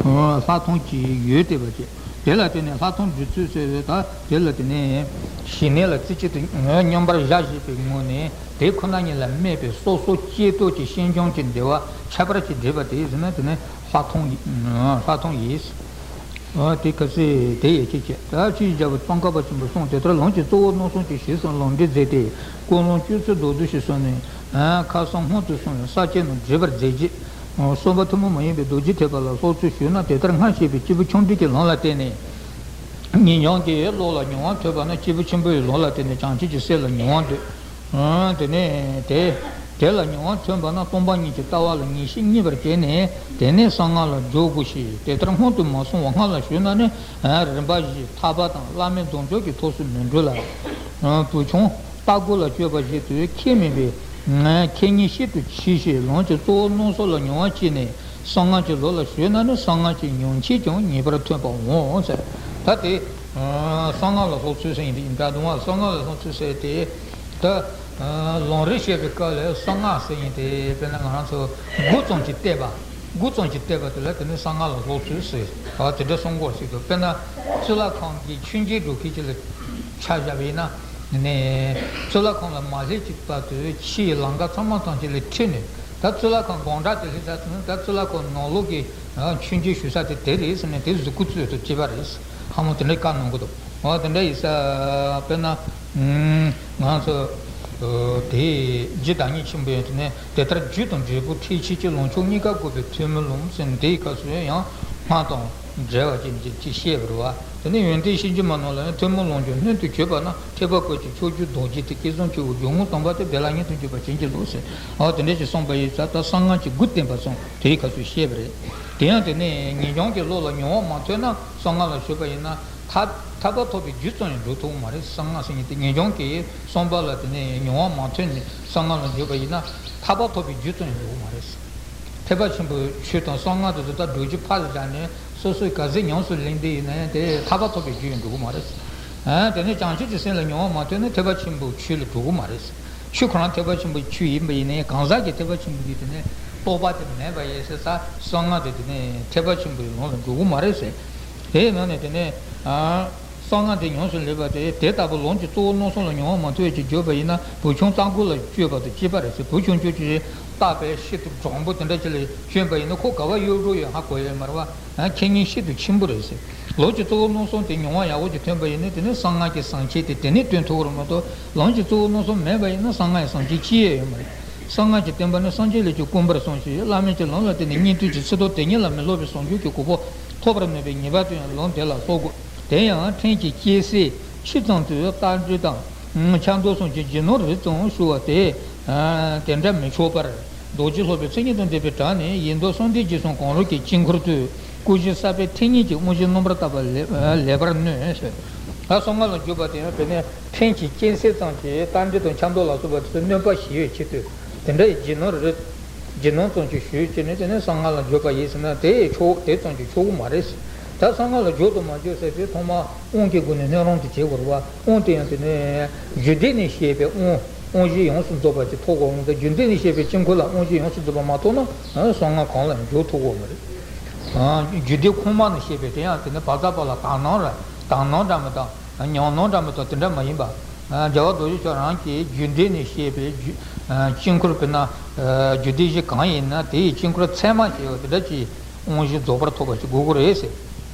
ལྷག་མཐོང་གི་ཡུལ་བསྟན་པ་བྱས། དེ་ལ་བརྟེན་ནས་ལྷག་མཐོང་སྒྲུབ་ཚུལ་ཟེར་བའི་ད་དེ་ལ་བརྟེན་ནས་ཞི་གནས་ལ་རྩེ་གཅིག་ཏུ་མཉམ་པར་བཞག་བཞིན་པའི་ངོས་ནས་དེ་ཁོ་ན་ཉིད་ལ་དམིགས་པའི་སོ་སོ་སྐྱེ་སྟོབས་ཀྱི་ཤིན་སྦྱངས་ཀྱི་བདེ་བ་ཁྱད་པར་གྱིས་འདྲེས་པ་དེ་ཟེར་ན་དེ་ནས་ལྷག་མཐོང་ཡིན། ལྷག་མཐོང་ཡིན། ཨ་དེ་ག་ཚོད་དེ་ཡི་ཆེད་བྱས། ད་ཆོས་ཀྱི་རྒྱལ་པོ་ཙོང་ཁ་པ་ཆེན་པོས་གསུངས་དེ་ལྟར་ལམ་གྱི་གཙོ་བོ་རྣམ་གསུམ་གྱི་ཞེས་གསུངས་ལམ་འབྲས་མཛད་དེ། ཀུན་སློང་བཅུ་ཚོད་མདོར་བསྡུས་ཤིག་གསུངས་ནས། ཁ་སང་སྔོན་དུ་སོང་བའི་ས་བཅད་རྣམས་འགྲེལ་པར་མཛད་རྗེས། གསུམ་པ་ཐུན་མོང་མ་ཡིན་པའི་རྡོ་རྗེ་ཐེག་པ་ལ་སོགས་ཚུལ་ཞུས་ན་དེ་ལྟར་སྔར་བཤད་པའི་སྐྱེས་བུ་ཆུང་འབྲིང་གི་ལམ་ལ་བརྟེན་ནས། ངེས་འབྱུང་གི་བློ་ལ་མྱོང་བ་ཐོས་པ་ན་སྐྱེས་བུ་ཆེན་པོའི་ལམ་ལ་བརྟེན་ནས་བྱང་ཆུབ་ཀྱི་སེམས་ལ་མྱོང་བ་འདོད། དེ་ནས་དེ། དེ་ལ་མྱོང་བ་ཐོན་པ་ན་སྟོང་པ་ཉིད་ཀྱི་ལྟ་བ་ལ་ངེས་ཤེས་རྙེད་པར་བྱས་ནས་དེ་ནས་གསང་སྔགས་ལ་འཇུག་དགོས་ཤིང་དེ་ལྟར་སྔོན་དུ་མ་སོང་བ་སྔགས་ལ་ཞུགས་ན་ནི་རིམ་པ་བཞིའི་ཐར་པ་དང་བླ་མེད་དོན་མཆོག་གི་ཐོབ་སུ་མི་འགྲོ་ལ། བུ་ཆུང་ལྟ་སྒོ་ལ་སྤྱོད་པ་བཞིན་དུ་ཁས་མིན་པའི་ཁས་ཉིད་ཤིན་ཏུ་ཆེ་ཞིང་ལམ་གྱི་གཙོ་བོ་རྣམ་གསུམ་ལ་མྱོང་བ་སྐྱེས་ནས་གསང་སྔགས་ཀྱི་ལམ་ལ་ཞུགས་ན་ནི་གསང་སྔགས་ཀྱི་ཉམས་ཆེན་ཀྱང་ངེས་པར་ཐོན་པ་འོང་ཟེར། ད་དེ། གསང་སྔགས་ལ་སོགས་ཚུལ་ཟེར་ཡིན་དེ་ཡིན་ད་དུང་བ་གསང་སྔགས་ལ་སོགས་ཚུལ་ཟེར་ཏེ། ད། ལམ་རིམ་བཤད་པའི་སྐབས་ལ་གསང་སྔགས་ཟེར་ཡིན་ཏེ་དཔེར་ན་ང་རང་ཚོ་འགོ་རྩོམ་གྱི་བལྟས་པ། འགོ་རྩོམ་གྱི་བལྟས་པ་དེ་ལ་དེ་ནི་གསང་སྔགས་ལ་སློབ་ཚུལ་ཟེར་བ་དེ་འདྲ་གསུང་གི་ཡོད་ཟེར་གི་དཔེར་ན་གཙུག་ལག་ཁང་གི་མཆོད་མཇལ་འགྲོ་མཁན་ཅིག་ལ་ཆ་བཞག་པ་ཡིན་ན། ནས་གཙུག་ལག་ཁང་ལ་མ་སླེབས་ཀྱི་བར་དུ་ཕྱི་ཡི་ལམ་ཁ་ཚང་མ་ཐམས་ཅད་ལ་ཁྲིད་ནས་ད་གཙུག་ལག་ཁང་སྒང་དྲུག་དེ་སླེབས་ཚར་ཚུན་ད་གཙུག་ལག་ཁང་ནང་ལོགས་ཀྱི་མཆོད་མཇལ་ཞུ་ས་དེ་དེ་རེད་ཟེར་ནས་དེ་གཟུགས་སྐུ་གཙོས་སུ་བྱས་པ་རེད། ཧ་མོ་དེ་འདྲའི་བཀའ་གནང་གི་འདུག་འོ་དེ་འདྲ་ཡིན་ས། དཔེར་ན། ང་ཚོ། དེ་རྗེ་བདག་ཉིད་ཆེན་པོ་ཡིན་དུས་ནས་དེ་ལྟར་རྒྱུ་དང་འབྲས་བུ་ཐེག་ཆེན་གྱི་ལམ་མཆོག་གཉིས་ཀ་འགོག་པའི་ཐུན་མོང་ལམ་ཟེར་འདིའི་སྐབས་སུ་ཡང་སྔགས་དང་འབྲེལ་བ་ཅན་གྱི་ཅིག་བཤད་པ་རེད་བ། དེ་ནས་ཡོན་ཏན་ཤེས་བྱེད་མ་རྣམས་ལ་ཡང་ཐུན་མོང་ལམ་གྱི་སྣོད་དུ་གྱུར་པ་ན་ཐེག་པ་ཀུན་གྱི་མཆོག་གྱུར་རྡོ་རྗེ་སྟེ་བསྐལ་བཟང་སྤྱི་བོར་སྦྱོར་དངོས་དམ་པ་སྟེ་བདེ་བླག་སྔོན་དུ་འཇུག་པ་བྱིན་གྱིས་རློབ་ཟེར། འོ་དེ་འདྲ་ཞིག་གསུངས་པ་ཡིན་ཙང་ད་གསང་སྔགས་ཀྱི་སྒོ་བསྟན་པ་སོང་དེའི་སྐབས་སུ་བཤད་པ་རེད། དེ་ཡང་དེ་ནས་ངེས་འབྱུང་གི་བློ་ལ་མྱོང་བ་མ་ཐོན་ན་གསང་སྔགས་ལ་ཞུགས་པ་ཡིན་ན། ཐར་ཐར་པ་ཐོབ་པའི་རྒྱུ་ཙམ་ཡང་འགྲུབ་ཐུབ་མ་རེད། གསང་སྔགས་ཟེར་མཁན་དེ་ངེས་འབྱུང་གི་བསམ་པ་ལ་དེ་ནས་མྱོང་བ་མ་ཐོན་ནས་གསང་སྔགས་ལ་འཇུག་པ་ཡིན་ན་ཐར་པ་ཐོབ་པའི་རྒྱུ་ཙམ་ཡང་འགྲུབ་མ་རེད། ཐེག་པ་ཆེན་པོའི་ཆོས་དང་གསང་སྔགས་དེ་ཚོ་ད་སྒྲུབ་རྒྱུ་ཕར་བཞག་ནས་སོ་སོས་ག་ཚད་ཉམས་སུ་ལེན་བསྡད་ཡིན་ན་ཡང་དེ་ཐར་པ་ཐོབ་པའི་རྒྱུ་ཡང་འགྲུབ་མ་རེད། ཨ། དེ་ནས་བྱང་ཆུབ་ཀྱི་སེམས་ལ་མྱོང་བ་མ་ཐོབ་ན་ཐེག་པ་ཆེན་པོའི་ཆོས་ལ་འགྲོ་གི་མ་རེད། ཆོས་ཁོ་རང་ཐེག་པ་ཆེན་པོའི་ཆོས་ཡིན་པ་ཡིན་ནའི་གང་ཟག་གི་ཐེག་པ་ཆེན་པོ་གི་དེ་ནས་རྟོགས་པ་དེ་མེད་པ་ཡིན་ཟེར་ས་གསང་སྔགས་དེ་དེ་ནས་ཐེག་པ་ཆེན་པོའི་ལམ་ལ་འགྲོ་གི་མ་རེད་ཟེར། དེའི་ནང་ནས་དེ་ནས་ཨ། གསང་སྔགས་དེ་ཉམས་སུ་ལེན་པ་དེ་དེ་ལྟ་བུ་ལམ་གྱི་གཙོ་བོ་རྣམ་གསུམ་ལ་མྱོང་བ་མ་ཐོབ་ཅིག་བརྗོད་པ་ཡིན་ན་བུ་ཆུང་རྩྭ་མགོ་ལ་སྤྱོད་པ་དང་གཅིག་པ་རེད་ཟེར། བུ་ཆུང་ཆུང་ཅིག་རྟ་བས་ཤིན་ཏུ་འགྲོན་པོ་དེ་འདྲ་ཅིག་ལ་བྱོན་པ་ཡིན་ན་ཁོ་ག་བ་གཡོ་འགྲོ་ཡོད་ཧ་གོ་ཡོད་མ་རེད་བ། ཁེ་ཉེན་ཤིན་ཏུ་ཆེན་པོ་རེད་ཟེར། ལམ་གྱི་གཙོ་བོ་རྣམ་གསུམ་དེ་མྱོང་བ་ཡག་པོ་ཅིག་ཐོན་པ་ཡིན་ན་དེ་ནི་གསང་སྔགས་ཀྱི་ཟང་ཆེན་དེ་དེ་ནས་སྟོན་ཐུབ་ཀྱི་རེད་མ་གཏོགས་ལམ་གྱི་གཙོ་བོ་རྣམ་གསུམ་མེད་པ་ཡིན་ན་གསང་སྔགས་ཀྱི་ཟང་ཆེན་ཅི་ཡང་ཡོད་མ་རེད། གསང་སྔགས་ཀྱི་བསྟན་པ་ནི་སངས་རྒྱས་ལས་ཀྱང་དཀོན་པར་གསུངས་ཤིང་བླ་མེད་ཀྱི་ལམ་ལ་བརྟེན་ནས་གཉེན་དོན་གྱི་ཚེ་ཐོག་དེ་ཉིད་ལ་མི་སློབ་པའི་ཟུང་འཇུག་གི་གོ་འཕང་ཐོབ་པར་ནུས་པའི་ངེས་པ་དེ་ཡང་ལམ་དེ་ལ་གསོག་དགོས། དེ་ཡང་ཕྲན་གྱི་སྐྱེ་སའི་ཕྱི་ཙམ་དུ་རྟ་མགྲིན་དང་ཆབ་མདོ་གསུམ་གྱི་རྗེས་སྣང་རིགས་ཙམ་ཞུ་བ་དེ་དེ་འདྲ་མི་ཆོག་པར། རྡོ་རྗེ་སློབ་པའི་མཚན་ཉིད་དང་ལྡན་པའི་སྒྲ་ནི་ཡིན་མདོ་གསང་བདེ་རྗེས་གསུམ་གང་རུང་གི་དཀྱིལ་འཁོར་དུ་སྐུ་བཞི་གསར་པའི་ཐེག་ཉིད་ཀྱི་དབང་བཞི་རྣམ་པར་དག་པ་ལེགས་པར་མནོས་ཟེར། ད་གསང་སྔགས་ལ་འཇུག་པ་དེ་ཡང་དེ་ནས་ཕྲན་གྱི་སྐྱེ་སྲིད་ཙམ་གྱི་རྟ་མགྲིན་དང་ཆབ་མདོ་ལ་སོགས་པ་དེ་ཚོ་སྣོན་པ་ཞིག་ཡོད་ཆེད་དུ་དེ་འདྲ་ཡི་རྗེས་གནང་རེད། རྗེས་གནང་ཙམ་ཞིག་ཞུས་བྱས་ནས་དེ་ནས་གསང་སྔགས་ལ་འཇུག་པ་ཡིན་ཟེར་ན་དེ་ཆོག་དེ་ཙམ་གྱིས་ཆོག་གི་མ་རེད། ད་གསང་སྔགས་ལ་འཇུག་དང་མ་འཇུག་ཟེར་དུས་ཐོག་མ་དབང་གི་སྒོ་ནས་སྣོད་རུང་དུ་བྱེད་དགོས་རེད་བ། དབང་དེ་ཡང་དེ་ནས་རྒྱུད་སྡེ་ནས་བཤད་པའི་དབང་། དབང་བཞི་ཡོངས་སུ་རྫོགས་པ་ཅིག་ཐོབ་དགོས་འོང་། ད་རྒྱུད་སྡེ་ནས་བཤད་པའི་དཀྱིལ་འཁོར་ལ་དབང་བཞི་ཡོངས་སུ་རྫོགས་པ་མ་ཐོབ་ན་གསང་སྔགས་གང་ལ་འཇུག་ཐུབ་ཀྱི་མ་རེད། རྒྱུད་སྡེ་ཁོངས་མ་ནས་བཤད་པའི་དེ་ཡང་དེ་ནས་བཛྲ་པཱ་ལ་དག་སྣང་ར་དག་སྣང་འདྲ་མི་དག་ཉམས་སྣང་འདྲ་མི་དག་དེ་འདྲ་མ་ཡིན་པ། རྒྱལ་བ་རྡོ་རྗེ་འཆང་རང་གི་རྒྱུད་སྡེ་ནས་བཤད་པའི་རྒྱུད་དཀྱིལ་འཁོར་དཔེར་ན་རྒྱུད་སྡེ་བཞི་གང་ཡིན་ན་དེའི་དཀྱིལ་འཁོར་ཚད་མ་ཞེས་པ་དེ་འདྲ་ཅིག་དབང་བཞི་རྫོགས་པར་ཐོབ་པ་ཞིག་དགོས་ཀྱི་རེད་ཟེར།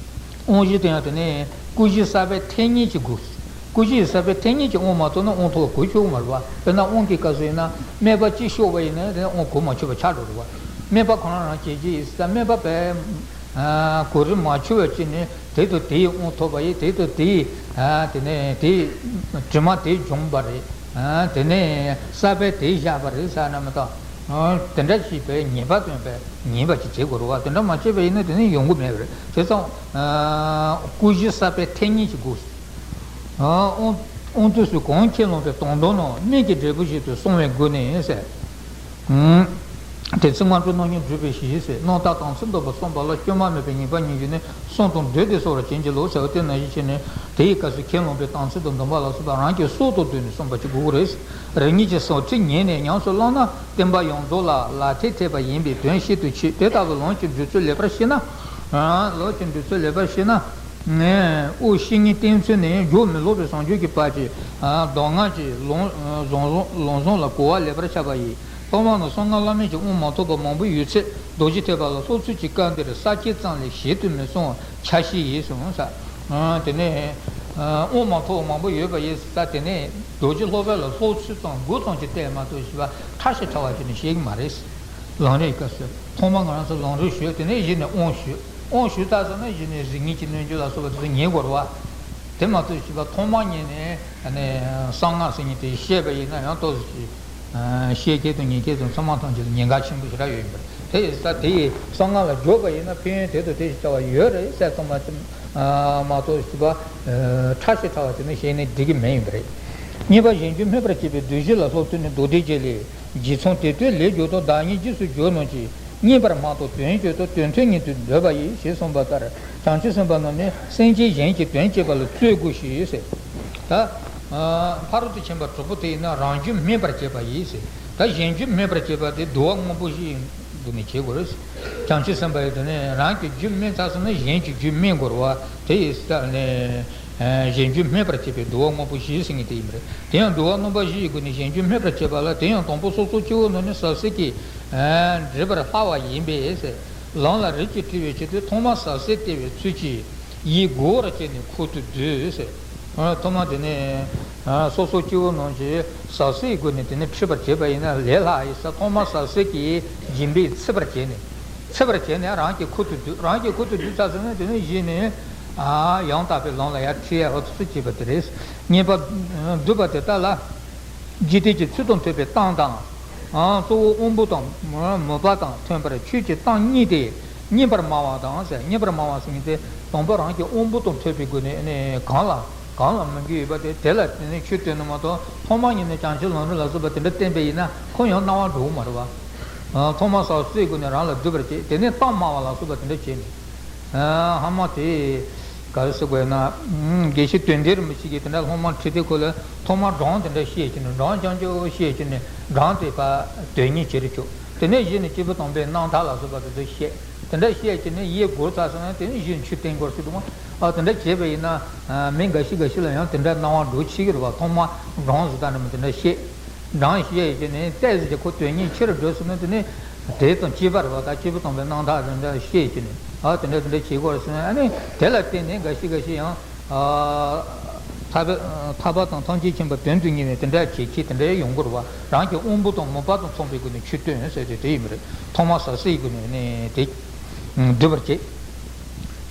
དབང་བཞི་དེ་ཡང་དེ་ནས་སྐུ་བཞི་གསར་པའི་ཐེག་ཉིད་ཀྱི་སྒོ། སྐུ་བཞི་གསར་པའི་ཐེག་ཉིད་ཀྱི་དབང་མ་ཐོབ་ན་དབང་ཐོབ་དགོས་ཆོག་མ་རེད་བ། དཔེར་ན་དབང་གི་སྐབས་སུ་ཡིན་ན་སྨད་པ་གཅིག་ཤོར་བ་ཡིན་ན་དེ་དབང་གོ་མ་ཆོད་པ་ཆགས་འགྲོ་རེད་བ། སྨད་པ་ཁོ་རང་རང་བྱེད་ཀྱི་ཡིན་ས་སྨད་པ་བས་གོ་རིམ་མ་ཆོད་པ་བྱས་ནས་དེ་དང་དེའི་དབང་ཐོབ་པ་ཡིན། དེ་དང་དེའི་དེ་ནས་དེའི་དྲི་མ་དེ་སྦྱོང་བ་རེད། དེ་ནས་གསར་པའི་དེ་བཞག་པ་རེད་ཟེར་ན་མི་གཏོགས། དེ་འདྲ་ཞིག་པའི་ཉེས་པ་སྟོན་པས་ཉེས་པ་ཅིག་བྱེད་དགོས་རེད་བ། དེ་འདྲ་མ་བྱས་པ་ཡིན་ན་དེ་ནི་ཡོང་གི་མེད་པ་རེད། དེ་ཙང་སྐུ་བཞི་གསར་པའི་ཐེག་ཉིད་ཀྱི་སྒོ། དབང་དབང་དུས་སུ་གང་ཁས་བླངས་པའི་དོན་དམ་ནི་སྨད་ཀྱི་འབྲས་བུ་བཞིན་དུ་གསུངས་པའི་སྒོ་ནས་ཟེར། དེ་ཚེ་སྔ་དྲོ་རྣམ་གཉིས་སྒྲུབ་པའི་གཞི་ཟེར། རྣམ་དག་དམ་ཚིག་སྡོམ་པ་གསུངས་པ་ལ་སྐྱོན་མ་མེད་པའི་ཉེས་པ་ཉིད་ཀྱིས་ནི་གསུམ་དང་བསྡུས་ཏེ་གསོག་པར་བྱིན་གྱིས་རློབས་ཟེར་བ་དེ་ནང་བཞིན་བྱས་ནས་དེའི་སྐབས་སུ་ཁས་བླངས་པའི་དམ་ཚིག་དང་སྡོམ་པ་ལ་སོགས་པ་རང་གི་སྲོག་དང་བསྡོས་ནས་བསྲུང་པ་ཅིག་དགོས་ཀྱི་རེད། རང་ཉིད་ཀྱི་ཟབ་ཁྲིད་ཉན་ནས་ཉམས་སུ་བླངས་ན་བསྟན་པ་ཡོངས་རྫོགས་ལ་ལག་ཐེལ་ཐེབས་པ་ཡིན་པའི་དོན་ཤེས་སུ་ཆུད། དེ་ལྟ་བུའི་ལམ་གྱི་འགྲོས་ཚུལ་ལེགས་པར་ཤེས་ན། ལམ་གྱི་འགྲོས་ཚུལ་ལེགས་པར་ཤེས་ན། དབང་བཤེས་གཉེན་བསྟེན་ཚུལ་ནི་རྒྱུ་མི་སློབ་པའི་ཟུང་འཇུག་གི་བར་གྱི་གདམས་ངག་གི་ལམ་བཟང་བཟང་ལམ་བཟང་ལ་གོ་བ་ལེགས་པར་ཆགས་པ་ཡིན། ཐོག་མར་ནི་གསང་སྔགས་བླ་མེད་ཀྱི་དབང་མ་ཐོབ་པ་མང་པོ་ཡོད་ཚད་རྡོ་རྗེ་ཐེག་པ་ལ་སློབ་ཚུལ་གྱི་སྐབས་འདིར་ས་བཅད་ཙམ་ལས་ཞིབ་ཏུ་མི་གསུང་བ་ཆ་ཤས་ཡིན་གསུངས་ས། དེ་ནས་དབང་མ་ཐོབ་པ་མང་པོ་ཡོད་པ་ཡིན་ས། དེ་ནས་རྡོ་རྗེ་སློབ་དཔོན་ལ་སློབ་ཚུལ་ཙམ་མགོ་ཙམ་གྱིས་བལྟས་མ་གཏོགས་ཞེས་པ་ཕྲ་ཞིང་ཕྲ་བ་ཞིག་ནི་བཤད་ཀྱི་མ་རེད། ལམ་རིམ་སྐབས་སུ་ཐོག་མར་ང་རང་ཚོ་ལམ་རིམ་ཞུས། དེ་ནས་གཞི་ནས་དབང་ཞུས། དབང་ཞུས་ཚར་སོང་ན་གཞི་ནས་རིགས་ངེས་ཀྱི་སྣོད་འཇུག་ལ་སོགས་པ་དེ་ཚོ་ཉན་དགོས་རེད་བ། དེ་མ་གཏོགས་ཞེས་པ་ཐོག་མར་ཉན་ནས་ཨ་ནི་གསང་སྔགས་ཟེར་མཁན་དེ་བཤད་པ་ཡིན་ན་ཡང་ཏོག་ཙམ་ཞིག་བཤད་མཁན་དང་ཉན་མཁན་དང་ཚང་མ་ཐམས་ཅད་ལ་ཉེན་ཁ་ཆེན་པོ་ཞེ་དྲག་ཡོད་ཡིན་པ་རེད། དེ་ཡིན་ཙང་དེ་ཡི་གསང་སྔགས་ལ་འཇུག་པ་ཡིན་ན་ཕན་ཡོན་དེ་དང་དེ་ཞིག་བྱ་བ་ཡོད་རེད་ཟེར་ཙམ་མ་ཟད་མ་གཏོགས་ཞེས་པ་ཕྲ་ཞིང་ཕྲ་བ་ཞིག་ནི་བཤད་ནས་འགྲིག་གི་མེད་ཡིན་པ་རེད། གཉིས་པ་གཞན་རྒྱུད་སྨིན་པར་བྱེད་པའི་བདུད་བཞི་ལ་སློབ་ཚུལ་ནི་མདོ་སྡེ་རྒྱས་ལས། རྗེ་ཚང་དེ་ལྟར་ལེགས་བསྒྱུར་དང་བདག་ཉིད་རྗེས་སུ་བསྒྱུར་རྣམས་ཀྱིས། རྙེད་པར་མ་ཐོབ་དོན་བརྗོད་དང་དོན་མཐུན་ཉིད་དུ་འདོད་པ་ཡིས་ཞེས་གསུངས་པ་ལྟར་བྱང་ཆུབ་སེམས་དཔའ་རྣམས་ནི་སེམས་ཅན་གཞན་གྱི་དོན་བྱེད་པ་ལ་བརྩོན་དགོས་ཞེས་ཟེར། ད་ཕ་རོལ་ཏུ་ཕྱིན་པ་དྲུག་པོ་དེ་ཡིན་ན་རང་རྒྱུད་སྨིན་པར་བྱེད་པ་ཡིས་ཟེར། ད་གཞན་རྒྱུད་སྨིན་པར་བྱེད་པ་དེ་བསྡུ་བ་དངོས་པོ་བཞིའི་སྒོ་ནས་བྱེད་དགོས་རེད། བྱང་ཆུབ་སེམས་དཔའ་ཡི་དོན་ནི་རང་གི་རྒྱུད་སྨིན་ཚར་སོང་ན་གཞན་གྱི་རྒྱུད་སྨིན་དགོས་རེད་བ། དེ་ཡིས་ས་ནས། གཞན་རྒྱུད་སྨིན་པར་བྱེད་པའི་བསྡུ་བ་དངོས་པོ་བཞི་ཟེར་མཁན་དེ་ཡིན་པ་རེད། དེ་ཡང་བསྡུ་བ་རྣམ་པ་བཞི་ཡི་སྒོ་ནས་གཞན་རྒྱུད་སྨིན་པར་བྱེད་པ་ལ་དེ་ཡང་དང་པོ་སོ་སོ་སྐྱེ་བོ་རྣམས་ནི་ཟབ་གསལ་གྱིས་འགྲེལ་པར་སླ་བ་ཡིན་པས་ཟེར། ལམ་ལ་རིམ་གྱིས་ཁྲིད་པའི་ཆེད་དུ་ཐོག་མར་ཟབ་གསལ་བསྟན་པའི་ཚུལ་གྱིས་ཡིད་མགུ་བར་བྱས་ནས་ཁུར་དུ་བསྡུས་ཟེར། ཐོག་མར་དེ་ནས་སོ་སོ་སྐྱེ་བོ་རྣམས་ཀྱིས་ཟབ་གསལ་ཡི་སྒོ་ནས་དེ་ནས་ཁྲིད་པར་བྱེད་པ་ཡིན་ན་ལས་སླ་ཡིན་ས། ཐོག་མར་ཟབ་གསལ་གྱིས་སྦྱིན་པས་ཚིག་པར་བྱས་ནས། ཚིག་པར་བྱས་ནས་རང་གི་ཁུར་དུ་བསྡུས། རང་གི་ཁུར་དུ་བསྡུས་ཚར་སོང་ན་དེ་ནས་གཞི་ནས་ཡང་དག་པའི་ལམ་ལ་ཡར་ཁྲིད་ཡ་འོ་ཚོད་བྱེད་པ་དེ་རེད། རྙེད་པ་བསྡུས་པ་དེ་ལྟ་ལ། འཇིག་རྟེན་གྱི་ཚུལ་དང་མཐུན་པའི་གཏམ་དང་། གཙོ་བོ་དབང་པོ་དང་མོས་པ་དང་མཐུན་པར་ཆོས་ཀྱི་གཏམ་གཉིས་ཏེ། རྙེད་པར་སྨྲ་བ་དང་ཟེར། རྙེད་པར་སྨྲ་བ་ཟེར་མཁན་དེ་དང་པོ་རང་གི་དབང་པོ་དང་མཐུན་པའི་སྒོ་ནས་ནི་གང་ལ་གང་ལ་སྨོན་གྱི་ཡོད་པ་དེ་དེ་ལ་དེ་ནས་ཆོས་སྟོན་ནི་མ་གཏོགས་ཐོག་མ་ཉིད་ནས་བྱང་ཆུབ་ལམ་རིམ་ལ་སོགས་པ་དེ་འདྲ་བསྟན་པ་ཡིན་ན་ཁོ་ཡང་སྣང་བ་འགྲོ་གི་མ་རེད་བ། ཐོག་མར་ཟབ་གསལ་སྒོ་ནས་རང་ལ་བསྡུས་པར་བྱེད། དེ་ནས་གཏམ་སྨྲ་བ་ལ་སོགས་པ་དེ་འདྲ་བྱས་ནས། ཧ་མ་དེ། ག་རེ་ཟེར་དགོས་ན། དགེ་བཤེས་དོན་ལྡན་རིན་པོ་ཆེ་གིས་དེ་འདྲ་སློབ་མར་ཁྲིད་དུས་སྐབས་ལ་ཐོག་མར་སྦྲང་དེ་འདྲ་བཤད་བྱས་ནས། སྦྲང་རྐྱང་རྐྱང་བཤད་བྱས་ནས། སྦྲང་དེ་ཕར་དོན་གཉེར་བྱེད་རེ་བཅུག་དེ་ནས་གཞི་ནས་སྐྱེས་བུ་དམ་པའི་རྣམ་ཐར་ལ་སོགས་པ་དེ་ཚོ་བཤད། དེ་འདྲ་བཤད་བྱས་ནས་ཡིད་སྒོ་ཚར་སོང་ན། དེ་ནས་གཞི་ནས་ཆོས་བསྟན་དགོས་ཟེར་འདུག་མ། ཨ། དེ་འདྲ་བྱས་པ་ཡིན་ན། ཨ། མི་འགའ་ཞིག་འགའ་ཞིག་ལ་ཡང་དེ་འདྲ་སྣང་བ་འགྲོ་ཆེ་གི་རེད་པ། ཐོག་མར་སྦྲང་ཟེར་ད་ནས་མ་དེ་འདྲ་བཤད། སྦྲང་བཤད་བྱས་ནས་ཏོག་ཙམ་གྱི་ཁོ་དོན་གཉེར་ཆེ་རུ་འགྲོ་སོང་ན། དེ་ནས་དེ་དང་བཅས་པ་རེད་པ། ད་སྐྱེས་བུ་དམ་པའི་རྣམ་ཐར་དེ་འདྲ་བཤད་བྱས་ནས། ཨ། དེ་འདྲ་དེ་འདྲ་བྱེད་དགོས་རེད་ཟེར་ན། ཨ་ནི་དེ་ལ་བརྟེན་ནས་འགའ་ཞིག་འགའ་ཞིག་ཡང་། ཨ། ཐར་པ། ཐར་པ་དང་ཐམས་ཅད་མཁྱེན་པ་དོན་དུ་གཉེར་བའི་དེ་འདྲ་བྱེད་མཁན་དེ་འདྲ་ཡོང་གི་རེད་པ། རང་གི་དབང་པོ་དང་མོས་པ་དང་མཚུངས་པའི་སྒོ་ནས་ཆོས་སྟོན་ཟེར་དེ་དེ་ཡིན་པ་རེད། ཐོག་མར་ཟབ་གསལ་གྱི་སྒོ་ནས་ནི་དེ་སྒྲུབ་པར་བྱེད།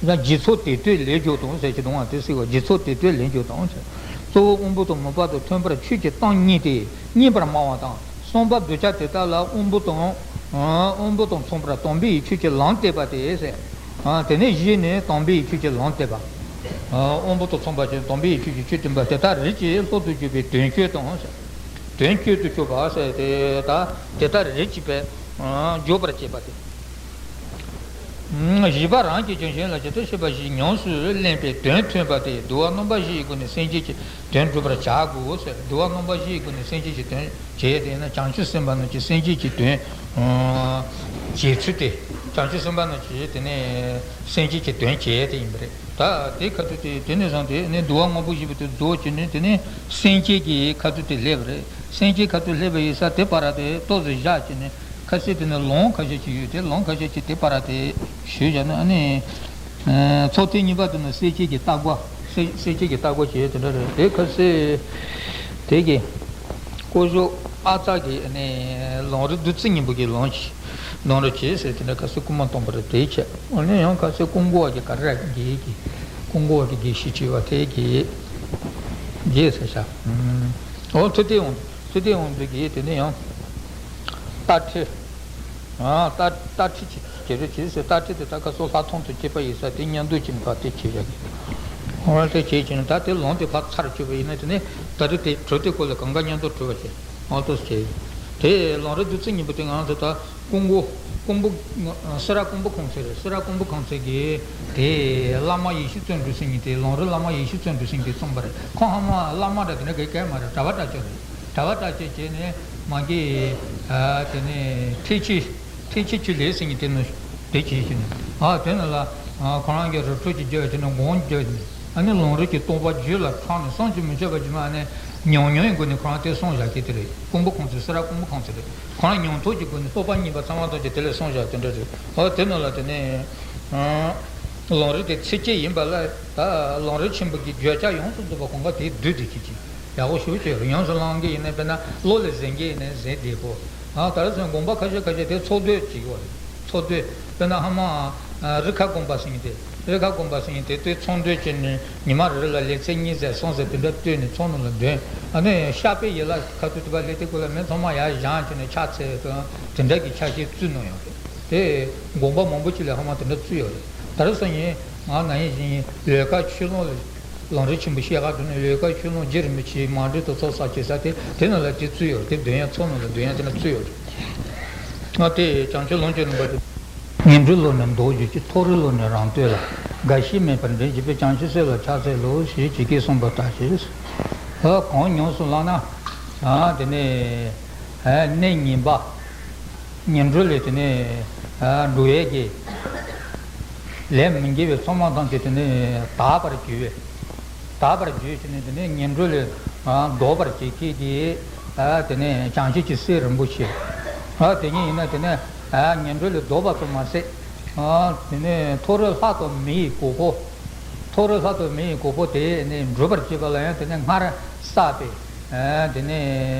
ཡང་རྗེས་ཚོགས་དེ་ལྟར་ལེགས་སྦྱོར་དང་ཟེར་གྱི་འདུག་པ། དེ་ཟེར་བ། རྗེས་ཚོགས་དེ་ལྟར་ལེགས་སྦྱོར་དང་ཟེར། གཙོ་བོ་དབང་པོ་དང་མོས་པ་དང་མཐུན་པར་ཆོས་ཀྱི་གཏམ་སྙན་ཏེ་སྙན་པར་སྨྲ་བ་དང་། གསུམ་པ་གདུལ་བྱ་དེ་དག་ལ་དབང་པོ་དང་། ཨ། དབང་པོ་དང་མཚུངས་པར་དམ་པའི་ཆོས་ཀྱི་ལམ་སྟེར་བ་སྟེ་ཟེར། ཨ། དེ་ནས་གཞི་ནས་དམ་པའི་ཆོས་ཀྱི་ལམ་སྟེར་བ། ཨ། དབང་པོ་དང་མཚུངས་པ་ཅན་དམ་པའི་ཆོས་ཀྱི་ཆོས་སྟོན་པ་དེ་དག་རིགས་གཅིག་སློབ་ཏུ་གྱུར་པའི་དོན་སྤྱོད་དང་ཟེར། དོན་སྤྱོད་དུ་གྱུར་པ་ཟེར་དེ། ད་དེ་དག་རིགས་གཅིག་པའི། ཨ། འཇུག་པར་བྱེད་པ་སྟེ། བཞི་པ་རང་གི་ལྗོན་ཤིང་ལ་ཇི་ལྟར་ཤེས་པ་བཞིན་ཉམས་སུ་ལེན་པའི་དོན་མཐུན་པ་སྟེ། བསྡུ་བ་རྣམ་པ་བཞིའི་སྒོ་ནས་སེམས་བསྐྱེད་ཀྱི་དོན་བསྒྲུབ་པར་བྱ་དགོས་ཟེར། བསྡུ་བ་རྣམ་པ་བཞིའི་སྒོ་ནས་སེམས་བསྐྱེད་ཀྱི་དོན་བྱེད་དེ་ནི་བྱང་ཆུབ་སེམས་དཔའ་རྣམས་ཀྱི་སེམས་བསྐྱེད་ཀྱི་དོན་བྱེད་ཚུལ་ཏེ། བྱང་ཆུབ་སེམས་དཔའ་རྣམས་ཀྱི་དེ་ནི་སེམས་བསྐྱེད་ཀྱི་དོན་བྱེད་དེ་ཡིན་པ་རེད། ད་དེ་ཁ་ཐུག་དེ་དེ་ནས་བཟུང་སྟེ་ནི་བསྡུ་བ་དངོས་པོ་བཞི་པོ་དེ་རྫོགས་ཀྱི་ནི་དེ་ནི་སེམས་བསྐྱེད་ཀྱི་ཁ་ཐུག་དེ་སླེབས་པ་རེད། སེམས་བསྐྱེད་ཁ་ཐུག་སླེབས་པ་ཡིན་ས་དེ་བར་དེ་ཏོག་ཙམ་བཞག་ཀྱི་ནི། ཁ་སང་དེ་ནས་ལུང་ཁ་ཤས་ཅིག་ཡོད་དེ། ལུང་ཁ་ཤས་ཅིག་དེ་བར་དེ་ཞུས་བྱས་ན། ཨ་ནི། ཨ། ཚོགས་ཐེངས་གཉིས་པ་དེ་ནི་སེམས་བསྐྱེད་ཀྱི་ལྟ་བ། སེམས་སེམས་བསྐྱེད་ཀྱི་ལྟ་བ་བྱས་དེ་འདྲ་རེད། དེ་ཁ་སང་དེ་གི་སྐུ་ཞབས་ཨ་ཙརྱ་གི། ཨ་ནི། ལམ་རིམ་བདུད་རྩི་སྙིང་པོ་གི་ལུང་ལུང་རེ་བྱས་ཟེར། དེ་འདྲ་ཁ་སང་སྐུ་མ་སྟོན་པ་རེད། དེ་བྱས། ཨ་ནི་ཡང་ཁ་སང་ཀུན་དགའ་བ་གི་ག་རེ་རེད། དགེ་གི། ཀུན་དགའ་བ་གི་དགེ་བཤེས་བྱས་པ་དེ་གི་དགེ་ཟེར་བྱ། ཨོ། ཐུབ་བསྟན་དབང་། ཐུབ་བསྟན་དབང་འདུས་ཀྱི་དེ་ནས་ཡང་རྟ་ཁྲིད། ཨ། རྟ་རྟ་ཁྲིད་ཅིག་བྱེད་རོགས་བྱེད་ཟེར། རྟ་ཁྲིད་དེ་ད་ཁ་སང་ལྷག་མཐོང་དུ་སྐྱེས་པ་ཡིན་ས་དེ་མཉམ་འདུས་ཀྱི་ནི་ཕར་དེ་བྱེད་བཞག་གི། ཨོ། དེ་བྱེད་ཀྱི་ནི་ད་དེ་ལུང་དེ་ཕར་ཚར་གཅོད་པ་ཡིན་ན། དེ་ནས་ད་རེས་དེ་གྲོལ་དེ་སྐོར་ལ་གང་ག་མཉམ་དུ་གྲོལ་བ་བྱེད། ཨོ། དེ་བྱེད། དེ་ལམ་རིམ་བདུད་རྩི་སྙིང་པོ་དེ་ང་ཚོ་ད། ཀུན་དགའ། ཀུན་པོ། སེ་ར་ཀུན་པོ་ཁང་ཚན་རེད། སེ་ར་ཀུན་པོ་ཁང་ཚན་གྱི་དེ་བླ་མ་ཡེ་ཤེས་བརྩོན་འགྲུས་ཟེར་མཁན་དེ། ལམ་རིམ་བླ་མ་ཡེ་ཤེས་བརྩོན་འགྲུས་ཟེར་མཁན་དེ་གསུངས་པ་རེད། ཁོང་ཧ་མ་བླ་མ་འདྲ་དེ་འདྲ་ག་གས་མ་རེད། གྲྭ་པ་གྲྭ་ཆོས་རེད། གྲྭ་པ་གྲྭ་ཆོས་བྱས་ནས་མ་གི། ཨ། དེ་ནས་ཐེག་ཆེན། ཐེག་ཆེན་ཆོས་གླིང་ཟེར་མཁན་དེ་ནི་དེ་བྱས་བྱས་ནས། ཨ། དེ་ནི་ལ། ཨ། ཁོ་རང་གི་རི་ཁྲོད་ཀྱི་རྒྱབ་བྱས་ནས་དགོངས་བརྒྱབ་ནས། ཨ་ནི་ལམ་རིམ་གྱི་རྟོགས་པ་རྒྱུད་ལ་འཆར་ནས་བསམ་གྱིས་མི་ཁྱབ་པ་ཅིག། མ་ནས་ཉམས་མྱོང་གི་སྒོ་ནས་ཁོ་རང་དེ་གསུངས་བཞག་མཁན་དེ་རེད། ཀུན་པོ་ཁང་ཚན། སེ་ར་ཀུན་པོ་ཁང་ཚན་རེད། ཁོ་རང་མྱོང་ཐོག་གི་སྒོ་ནས་རྟོགས་པ་གཉིས་པ་ཚང་མ་ཐོབ་ཀྱི་དེ་ལས་གསུངས་བཞག་དེ་འདྲ་རེད། འོ། དེ་ནང་ལ་དེ་ནས། ཨ། ལམ་རིམ་དེ་ཚིགས་བཅད་ཡིན་པ་ལ། ད་ལམ་རིམ་ཆེན་པོ་གི་བརྗོད་བྱ་ཡོངས་སུ་རྫོགས་པ་གང་ག་དེ་བསྡུས་ཏེ་ཁྱེད་ཀྱིས་ཡག་པོ་ཞེ་པོ་བྱས་རེད། ཡོངས་སུ་བླང་གི་ཡིན་ན། དཔེར་ན་བློ་ལ་ཟིན་གྱི་ཡིན་ན་ཟིན་བདེ་པོ། ཨ། ད་རེས་སོང་དགོངས་པ་ཁ་ཤས་ཁ་ཤས་དེ་ཚོགས་བསྡུས་བྱེད་ཀྱི་ཡོད་རེད། ཚོགས་བསྡུས། དཔེར་ན་ཧ་མ། ཨ། རི་ཁ་དགོངས་པ་ཟེར་མཁན་དེ། རི་ཁ་དགོངས་པ་ཟེར་མཁན་དེ་དེ་ཚོགས་འདུ་བྱས་ནས་ཉི་མ་རེ་རེ་ལ་ལེ་ཚན་གཉིས་ཙམ་གསུམ་ཙམ་དེ་འདྲ་བཏོན་ནས་ཚོགས་ནང་ལ་འདོན། ཨ་ནི་བཤགས་པའི་ཡན་ལག་ཁ་ཐུག་དེ་བ་ལས་དེ་སྐོར་ལ་མི་ཚང་མ་ཡར་བཞེངས་བྱས་ནས་ཕྱག་འཚལ་དང་དེ་འདྲ་གི་ཕྱག་བཞེས་བཙུགས་གནང་ཡོད་རེད། དེ་དགོངས་པ་མང་པོ་ཅིག་ལ་ཧ་མ་དེ་འདྲ་བཙུགས་ཡོད་རེད། ད་རེས་སང་ཉིན་ང་ན་ཡིན་བཞིན་ལོ་ཀ་ཆོས་ལུང་ལ། ལམ་རིམ་ཆེན་པོ་ཤེལ་དཀར་དུ་ནི་ལོ་ཀ་ཆོས་ལུང་རྗེ་རིན་པོ་ཆེའི་མ་འདྲེས་དུ་ཚོགས་བསགས་བྱེད་ས་དེ། དེ་ནང་ལ་དེ་བཙུགས་ཡོད་རེད། དེ་འདོན་ཡ་ཚོགས་ནང་ལ་འདོན་ཡ་དེ་ན་བཙུགས་ཡོད་རེད། ང་དེ་བྱང་ཆུབ་ལམ་གྱི་ནང་པ་དེ། ངན་འགྲོའི་བློ་ནི་ལྡོག་གྱུར་ཅིང་། མཐོ་རིས་བློ་ནི་རང་བཏོད་ལ། རྒ་ཤི་མེད་པར་འདྲེན་བྱེད་པའི། བྱང་ཆུབ་སེམས་ལ་ཕྱག་འཚལ་ལོ། ཞེས་ཇི་སྐད་གསུངས་པ་ལྟར་བྱས། ཨ། གང་ཉམས་སུ་བླངས་ན། ཨ། དེ་ནས། ཨ། གནས་ངན་པ། ངན་འགྲོ་ལས་དེ་ནས། ཨ། འགྲོ་ཡས་ཀྱི་ལས་མི་དགེ་བའི་ཚོགས་མང་ཐམས་ཅད་དེ་ནས་དག་པར་གྱུར་བས། དག་པར་གྱུར་ཅིག་ནས་དེ་ནས་ངན་འགྲོ་ལས། ཨ། ལྡོག་པར་བྱེད་མཁན་གྱི། ཨ། དེ་ནས་བྱང་ཆུབ་ཀྱི་སེམས་རིན་པོ་ཆེ། ཨ། དེ་ཉིད་ཡིན་ན་དེ་ནས། ཨ། ངན་འགྲོ་ལས་ལྡོག་པ་ཙམ་མ་ཟད། ཨ། དེ་ནས་མཐོ་རིས་ལྷ་དང་མི་ཡི་གོ་འཕང་། མཐོ་རིས་ལྷ་དང་མི་ཡི་གོ་འཕང་དེ་ནས་འགྲུབ་པར་བྱེད་པ་ལ་ཡང་དེ་ནས་སྔར་བསགས་པའི། ཨ། དེ་ནས།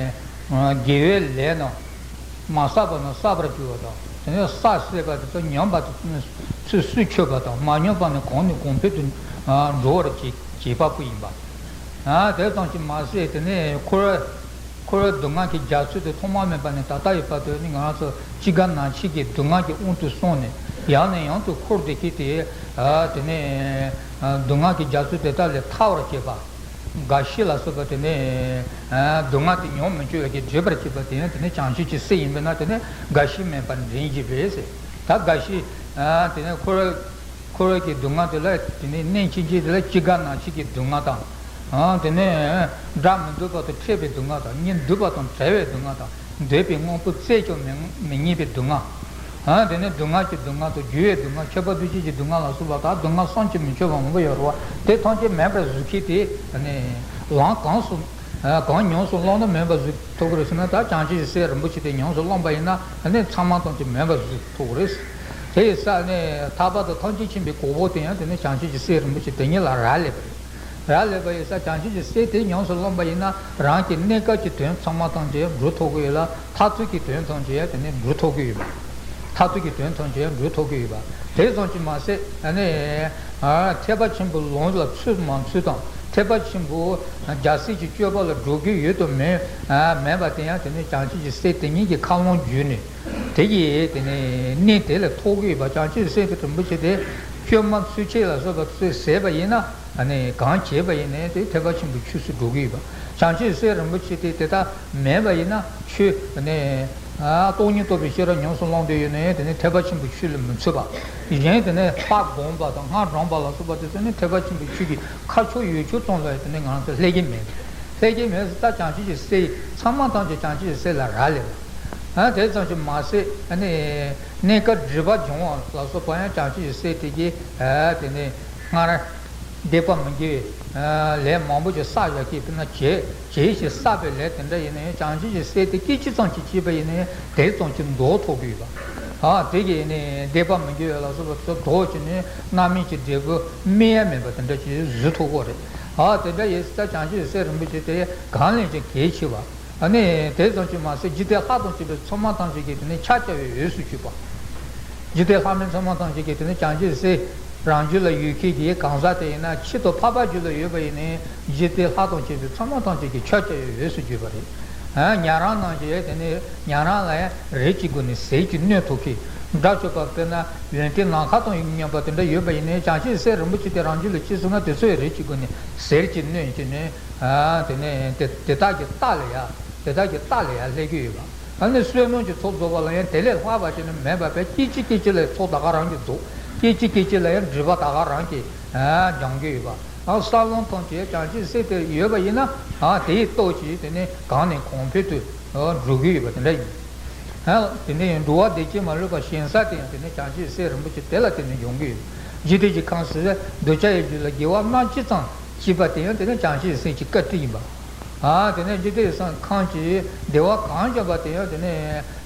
ཨ། དགེ་བའི་ལས་རྣམས། མ་བསགས་པ་རྣམས་བསགས་པར་འགྱུར་བ་དང་། དེ་ནས་བསགས་ཟིན་པ་དེ་ཚོ་ཉམས་པ་དེ་ཚོ་ནི་ཚུར་སུས་ཆོད་པ་དང་། མ་ཉམས་པ་ནི་གོང་ནས་གོང་འཕེལ་དུ། ཨ། འགྲོ་བར་བྱེད་བྱེད་པ་པོ་ཡིན་པ། ཨ། དེ་ཙམ་ཞིག་མ་ཟད་དེ་ནས་འཁོར་བའི། འཁོར་བའི་སྡུག་བསྔལ་གྱི་རྒྱ་མཚོ་དེ་ཐོག་མ་མེད་པ་ནས་ད་ལྟ་ཡི་བར་དུ་ནི་ང་རང་ཚོ་ཅི་དགར་ན་འཆི་གི་སྡུག་བསྔལ་གྱི་དབང་དུ་སོང་ནས། ཡང་ནས་ཡང་དུ་འཁོར་བསྡད་མཁན་དེ། ཨ། དེ་ནས། ཨ། སྡུག་བསྔལ་གྱི་རྒྱ་མཚོ་དེ་དག་ལས་ཐར་བར་བྱེད་པ། རྒ་ཤི་ལ་སོགས་པ་དེ་ནས། ཨ། སྡུག་བསྔལ་དེ་མྱོང་མི་བཅུག་པའི་གི་སྒྲིབ་པར་བྱེད་པ་དེ་ཡང་དེ་ནས་བྱང་ཆུབ་ཀྱི་སེམས་ཡིན་པས་ན། དེ་ནས་རྒ་ཤི་མེད་པར་འདྲེན་བྱེད་པས་ཟེར། ད་རྒ་ཤི། ཨ། དེ་ནས་འཁོར་བའི། འཁོར་བའི་གི་སྡུག་བསྔལ་དེ་ལ་དེ་ནས་གནས་ཕྱིན་ཆད་དེ་ལ་ཅི་དགར་ན་ཕྱིས་ཀྱི་སྡུག་བསྔལ་དང་། ཨ་དེ་ནས་དགྲ་མི་འདོད་པ་དང་འཕྲད་པའི་སྡུག་བསྔལ་དང་། གཉེན་འདུན་པ་དང་བྲལ་བའི་སྡུག་བསྔལ་དང་། འདོད་པའི་དངོས་པོ་བཙལ་ཀྱང་མི་མི་རྙེད་པའི་སྡུག་བསྔལ། ཨ་དེ་ནས་སྡུག་བསྔལ་གྱི་སྡུག་བསྔལ་དང་། འགྱུར་བའི་སྡུག་བསྔལ། ཁྱབ་པ་འདུ་བྱེད་ཀྱི་སྡུག་བསྔལ་ལ་སོགས་པ་དང་། སྡུག་བསྔལ་བསམ་གྱིས་མི་ཁྱབ་པ་མང་པོ་ཡོད་རེད་བ། དེ་ཐམས་ཅད་མེད་པར་བཟོ་མཁན་དེ་ཨ་ནི་ལམ་གང་སུ་ཨ་གང་ཉམས་སུ་བླངས་ན་མེད་པར་བཟོ་ཐུབ་ཀྱི་རེད་ཟེར་ན། ད་བྱང་ཆུབ་ཀྱི་སེམས་རིན་པོ་ཆེ་དེ་ཉམས་སུ་བླངས་པ་ཡིན་ན་ཨ་ནི་ཚང་མ་ཐམས་ཅད་མེད་པར་བཟོ་ཐུབ་ཀྱི་རེད། དེ་ཡི་ས་ནས་ཐར་པ་དང་ཐམས་ཅད་མཁྱེན་པའི་གོ་འཕང་དེ་ཡང་དེ་ནི་བྱང་ཆུབ་ཀྱི་སེམས་རིན་པོ་ཆེ་དེ་ཉིད་ལ་རག་ལས་པ་རེད། རག་ལས་པ་ཡི་ས་བྱང་ཆུབ་ཀྱི་སེམས་དེ་ཉམས་སུ་བླངས་པ་ཡིན་ན། རང་གི་གནས་སྐབས་ཀྱི་དོན་ཚང་མ་ཐམས་ཅད་འགྲུབ་ཐུབ་ཀྱི་ཡོད་ལ། མཐར་ཐུག་གི་དོན་ཐམས་ཅད་ཡང་དེ་ནི་འགྲུབ་ཐུབ་ཀྱི་ཡོད་པ། མཐར་ཐུག་གི་དོན་ཐམས་ཅད་ཡང་འགྲུབ་ཐུབ་ཀྱི་ཡོད་པ། དེ་ཙམ་གྱིས་མ་ཟད་ཨ་ནི་ཨ་ཐེག་པ་ཆེན་པོའི་ལམ་ལ་ཚུད་མ་ཚུད་དང་། ཐེག་པ་ཆེན་པོ་རྒྱལ་སྲས་ཀྱི་སྤྱོད་པ་ལ་འགྲོ་གི་ཡོད་དམ་མེད་ཨ་མེད་པ་དེ་ཡང་དེ་ནི་བྱང་ཆུབ་ཀྱི་སེམས་དེ་ཉིད་ཀྱི་ཁ་ལོང་བརྒྱུད་ནས། དེ་ཡིས་དེ་ནས་གནས་དེ་ལ་ཐོབ་ཀྱི་ཡོད་པ། བྱང་ཆུབ་སེམས་དཔའི་རིན་པོ་ཆེ་དེ་བཅོས་མ་ཚུན་ཆད་ལ་སོགས་པ་ཚོས་ཟད་པ་ཡིན་ན། ཨ་ནི་གང་བྱས་པ་ཡིན་ནའི་དེ་ཐེག་པ་ཆེན་པོའི་ཆོས་སུ་འགྲོ་གི་ཡོད་པ། བྱང་ཆུབ་སེམས་རིན་པོ་ཆེ་དེ་དེ་དག་མེད་པ་ཡིན་ན་ཆོས་ཨ་ནི་ཨ་སྟོང་ཉིད་རྟོགས་པའི་ཤེས་རབ་ཉམས་སུ་བླངས་དུས་ཡིན་ནའི་དེ་ནི་ཐེག་པ་ཆེན་པོའི་ཆོས་ལ་མི་ཚུད་པ། གཞན་དེ་ནི་ལྷ་སྒོམ་པ་དང་སྔགས་བགྲང་པ་ལ་སོགས་པ་དེ་ཚོ་ནི་ཐེག་པ་ཆེན་པོའི་ཆོས་ཀྱི་ཁ་ཕྱོགས་ཡོད་ཕྱོགས་ཙམ་ལ་དེ་ནི་ང་རང་ཚོ་སླེབས་ཀྱི་མེད། སླེབས་ཀྱི་མེད་ཟེར་ད་བྱང་ཆུབ་ཀྱི་སེམས་ཚང་མ་ཐམས་ཅད་བྱང་ཆུབ་ཀྱི་སེམས་ལ་རག་ལས་པ། ཨ་དེ་ཙམ་གྱིས་མ་ཟད་ཨ་ནི་གནས་སྐབས་སྒྲིབ་པ་སྦྱོང་བ་ལ་སོགས་པ་ཡང་བྱང་ཆུབ་ཀྱི་སེམས་དེ་གིས་ཨ་དེ་ནི་སྔར་འདས་པ་མི་འགྱུར་བའི་ཨ་ལས་མང་པོ་ཞིག་བསགས་བཞག་གི། དཔེར་ན་བྱས་བྱས་ཤིང་བསགས་པའི་ལས་དེ་འདྲ་ཡིན་ན་ཡང་། བྱང་ཆུབ་ཀྱི་སེམས་དེ་སྐད་ཅིག་ཙམ་ཞིག་སྐྱེས་པ་ཡིན་ན་ཡང་དེ་ཙམ་གྱིས་ཟློག་ཐུབ་ཀྱི་ཡོད་པ། ཨ་དེ་གིས་ནི་འདས་པ་མི་འགྱུར་བའི་ལ་སོགས་པ་ཚོ་ཟློག་བྱས་ནས་རྣམ་སྨིན་གྱི་འབྲས་བུ་སྨིན་ཡ་མེད་པ་དེ་འདྲ་ཞིག་བཟོ་ཐུབ་ཀྱི་རེད། ཨ་དེ་འདྲ་ཡིན་ཙང་བྱང་ཆུབ་ཀྱི་སེམས་རིན་པོ་ཆེ་དེ་གང་ལས་ཀྱང་གལ་ཆེ་བ། ཨ་ནི་དེ་ཙམ་གྱིས་མ་ཟད་འཇིག་རྟེན་ལྷ་དང་བཅས་པའི་ཚོགས་མ་ཐམས་ཅད་ཀྱིས་དེ་ནི་ཕྱག་བྱ་བའི་འོས་སུ་གྱུར་པ། འཇིག་རྟེན་ལྷ་མིན་ཚོགས་མ་ཐམས་ཅད་ཀྱིས་དེ་ནི་བྱང་ཆུབ་སེམས་རང་རྒྱུད་ལ་ཡོད་མཁན་གྱི་གང་ཟག་དེ་ཡིན་ན། ཕྱི་དང་འཕགས་པ་རྒྱུད་ལ་ཡོད་པ་ཡིན་ནའི་འཇིག་རྟེན་ལྷ་དང་བཅས་པའི་ཚོགས་མ་ཐམས་ཅད་ཀྱིས་ཕྱག་བྱ་བའི་འོས་སུ་གྱུར་པ་རེད། ཨ་ཉན་རང་རྣམས་ཀྱིས་དེ་ནི་ཉན་རང་ལ་ཡང་རིགས་ཀྱི་སྒོ་ནས་ཟས་ཀྱིས་གནོད་ཐུབ་མཁན། དགྲ་བཅོམ་པ་དཔེར་ན་ཡོན་ཏན་ནམ་མཁའ་དང་མཉམ་པ་དེ་འདྲ་ཡོད་པ་ཡིན་ནའི་བྱང་ཆུབ་སེམས་རིན་པོ་ཆེ་དེ་རང་རྒྱུད་ལ་སྐྱེས་སོང་ན་དེ་ཚོས་རིགས་ཀྱི་སྒོ་ནས་ཟས་ཀྱིས་གནོད་བྱས་ནས། ཨ་དེ་ནས་དེ་དེ་དག་གི་རྟགས་ལ་ཡ། དེ་དག་གི་རྟགས་ལ་ཡ་སླེབས་ཀྱི་ཡོད་པ། ཨ་ནི་བསོད་ནམས་ཀྱི་ཚོགས་རྫོགས་པ་ལ་ཡང་དེ་ལས་ལྷག་པ་ཅིག་ནི་མེད་པ་བས། སྐད་ཅིག་སྐད་ཅིག་ལ་ཚོགས་ད་ག་རང་གིས་རྫོགས། སྐད་ཅིག་སྐད་ཅིག་ལ་ཡང་སྒྲིབ་པ་ད་ག་རང་གིས་ཨ་སྦྱང་གི་ཡོད་པ། ཨ་བསམ་བློ་ཐམས་ཅད་བྱང་ཆུབ་སེམས་དེ་ཡོད་པ་ཡིན་ན། ཨ་དེའི་སྟོབས་ཀྱིས་དེ་ནི་གང་ནས་གང་འཕེལ་དུ་འགྲོ་གི་ཡོད་པ་དེ་འདྲ་ཡིན། ཨ་དེ་ནས་འགྲོ་བ་བདེ་སྐྱིད་མ་ལུས་པ་ཞེན་ས་དེ་ཡང་དེ་ནི་བྱང་ཆུབ་སེམས་རིན་པོ་ཆེ་དེ་ལ་དེ་ནི་ཡོང་གི་ཡོད། འཇིག་རྟེན་གྱི་ཁམས་སུ་གདུལ་བྱ་ཡི་རྒྱུད་ལ་དགེ་བ་སྣ་གཅིག་ཙམ་སྐྱེས་པ་དེ་ཡང་དེ་ནི་བྱང་ཆུབ་སེམས་ཀྱི་བཀའ་དྲིན་ཡིན་པ། ཨ་དེ་ནས་འཇིག་རྟེན་ཁམས་ཀྱི་བདེ་བ་གང་བྱུང་བ་དེ་ཡང་དེ་ནི་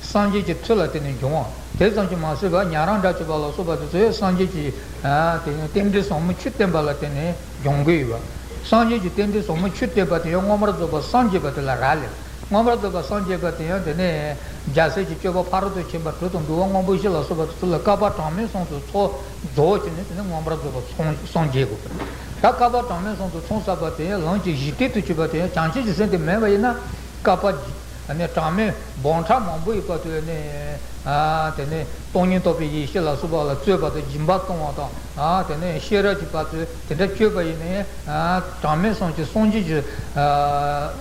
སངས་རྒྱས་ཀྱི་མཐུ་ལ་བརྟེན་ནས་འབྱུང་བ། དེ་ཙམ་གྱིས་མ་ཟད་པར་ཉན་རང་དགྲ་བཅོམ་པ་ལ་སོགས་པ་དེ་ཚོས་སངས་རྒྱས་ཀྱི་ཨ་དེ་ནི་རྟེན་འབྲེལ་ཟབ་མོ་བཅུ་བསྟན་པ་ལ་བརྟེན་ནས། སྦྱོང་དགོས་ཡོད་པ། སངས་རྒྱས་ཀྱི་རྟེན་འབྲེལ་ཟབ་མོ་བཅུ་བསྟན་པ་དེ་ཡང་མངོན་པར་རྫོགས་པར་སངས་རྒྱས་པ་དེ་ལ་རག་ལས། མངོན་པར་རྫོགས་པར་སངས་རྒྱས་པ་དེ་ཡང་དེ་ནས་རྒྱལ་སྲས་ཀྱི་སྤྱོད་པ་ཕ་རོལ་ཏུ་ཕྱིན་པ་དྲུག་དང་འགྲོ་བ་སྔོན་པོ་བཞི་ལ་སོགས་པ་དེ་ཚོ་ལ་བསྐལ་པ་གྲངས་མེད་གསུམ་དུ་ཚོགས་རྫོགས་བྱས་ནས་དེ་ནས་མངོན་པར་རྫོགས་པར་སངས་སངས་རྒྱས་དགོས་པ་རེད། ད་བསྐལ་པ་གྲངས་མེད་གསུམ་དུ་ཚོགས་བསགས་པ་དེ་ཡང་ལམ་གྱི་གཞི་རྟེན་དུ་གྱུར་པ་དེ་ཡང་བྱང་ཆུབ་ཀྱི་སེམས་དེ་མེད་པ་ཡིན་ན། བསྐལ་པ་ཨ་ནི་གྲངས་མེད་འབུམ་ཕྲག་མང་པོ་ཡི་བར་དུ་ནི། ཨ་དེ་ནི་སྟོང་ཉིད་རྟོགས་པའི་ཡེ་ཤེས་ལ་སོགས་པ་ལ་རྩོད་པ་དང་སྦྱིན་པ་གཏོང་བ་དང་། ཨ་དེ་ནི་ཤེས་རབ་ཀྱི་བར་དུ་དེ་འདྲ་སྤྱོད་པ་ཡིན་ནའི། ཨ་གྲངས་མེད་གསུམ་གྱི་སངས་རྒྱས་ཀྱི་ཨ་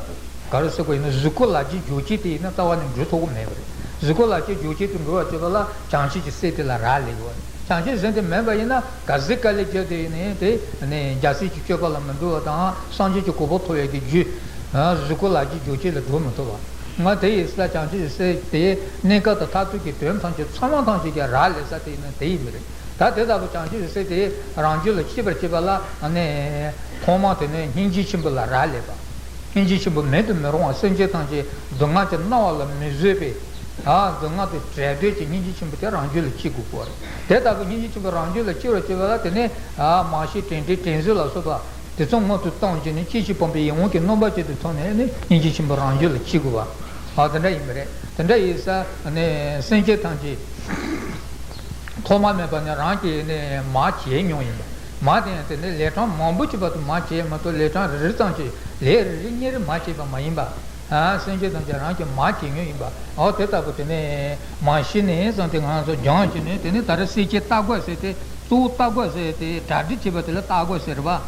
ག་རེ་ཟེར་དགོས་ཡིན་ན། གཟུགས་སྐུ་ལག་བརྒྱའི་རྒྱུ་ཅན་དེ་ཡིན་ན་རྩ་བ་ནས་འགྲུབ་ཐུབ་ཀྱི་མེད་པ་རེད། གཟུགས་སྐུ་ལག་བརྒྱའི་རྒྱུ་ཅན་དུ་འགྲོ་བར་བྱེད་པ་ལ་བྱང་ཆུབ་ཀྱི་སེམས་དེ་ལ་རག་ལས་དགོས་པ་རེད། བྱང་ཆུབ་སེམས་དེ་མེད་པ་ཡིན་ན་ག་ཚོད་དཀའ་ལས་བརྒྱབ་སྟེ་ཡིན་ནའི་དེ་ནི་རྒྱལ་སྲས་ཀྱི་སྤྱོད་པ་ལ་མི་འགྲོ་བ་དང་། སངས་རྒྱས་ཀྱི་གོ་འཕང་ཐོབ་ཡག་གི་རྒྱུ། ཨ་གཟུགས་སྐུ་ལག་བརྒྱའི་རྒྱུ་ཅན་ལ་འགྲོ་མི་ཐུབ་པ། ང་དེ་ཡི་ས་བྱང་ཆུབ་སེམས་དེ་གནས་སྐབས་དང་མཐར་ཐུག་གི་དོན་ཐམས་ཅད་ཚང་མ་ཐམས་ཅད་ཀྱང་རག་ལས་ས་དེ་ཡིན་ན་དེ་ཡིན་པ་རེད། ད་དེ་ལྟ་བུ་བྱང་ཆུབ་སེམས་དེ་རང་རྒྱུད་ལ་སྐྱེ་བར་བྱེད་པ་ལ་ནི་ཐོག་མ་དེ་ནི་སྙིང་རྗེ་ཆེན་པོ་ལ་རག་ལས་པ། སྙིང་རྗེ་ཆེན་པོ་མེད་དུ་མི་རུང་བ། སེམས་ཅན་ཐམས་ཅད་སྡུག་བསྔལ་གྱིས་མནར་བ་ལ་མི་བཟོད་པའི། ཨ་སྡུག་བསྔལ་དང་བྲལ་འདོད་ཀྱི་སྙིང་རྗེ་ཆེན་པོ་དེ་རང་རྒྱུད་ལ་སྐྱེ་དགོས་པ་རེད། དེ་ལྟ་བུ་སྙིང་རྗེ་ཆེན་པོ་རང་རྒྱུད་ལ་སྐྱེ་བར་བྱེད་པ་ལ་དེ་ནི་ཨ་མ་ཤི་དྲན་འདྲེན་དྲན་གསོ་ལ་སོགས་པ། དེ་ཚོ་སྔོན་དུ་བཏང་བྱས་ནས་སྐྱེ་འཆི་སྤངས་པའི་ཡིད་འོང་གི་རྣམ་པ་ཅན་དུ་ཐོབ་ནས་ནི་སྙིང་རྗེ་ཆེན་པོ་རང་རྒྱུད་ལ་སྐྱེ་དགོས་པ། ཨ་དེ་འདྲ་ཡིན་པ་རེད། དེ་འདྲ་ཡིན་ས་ནི་སེམས་ཅན་ཐམས་ཅད་ཐོག་མ་མེད་པ་ནས་རང་གིས་ནི་མར་བྱས་མྱོང་ཡིན་པ། མར་དེ་ཡང་དེ་ནི་ལན་གྲངས་མང་པོ་ཅིག་བར་དུ་མར་བྱས་མ་གཏོགས། ལན་གྲངས་རེ་རེ་ཙམ་ཅིག་ལན་རེ་རེ་གཉིས་རེ་མར་བྱས་པ་མ་ཡིན་པ། ཨ་སེམས་ཅན་ཐམས་ཅད་རང་གིས་མར་བྱས་མྱོང་ཡིན་པ། ཨོ་དེ་ལྟ་བུ་དེ་ནི་མ་ཤི་ནས་བཟུང་སྟེ་ང་ཚོ་སྦྱངས་བྱས་ནས། དེ་ནི་ད་རེས་སེམས་ཅན་བལྟ་དགོས་ཟེར་ཏེ། གཙོ་བོ་བལྟ་དགོས་ཟེར་ཏེ་གྲ་སྒྲིག་བྱེད་པ་དེ་ལ་བལྟ་དགོས་ཟེར་བ།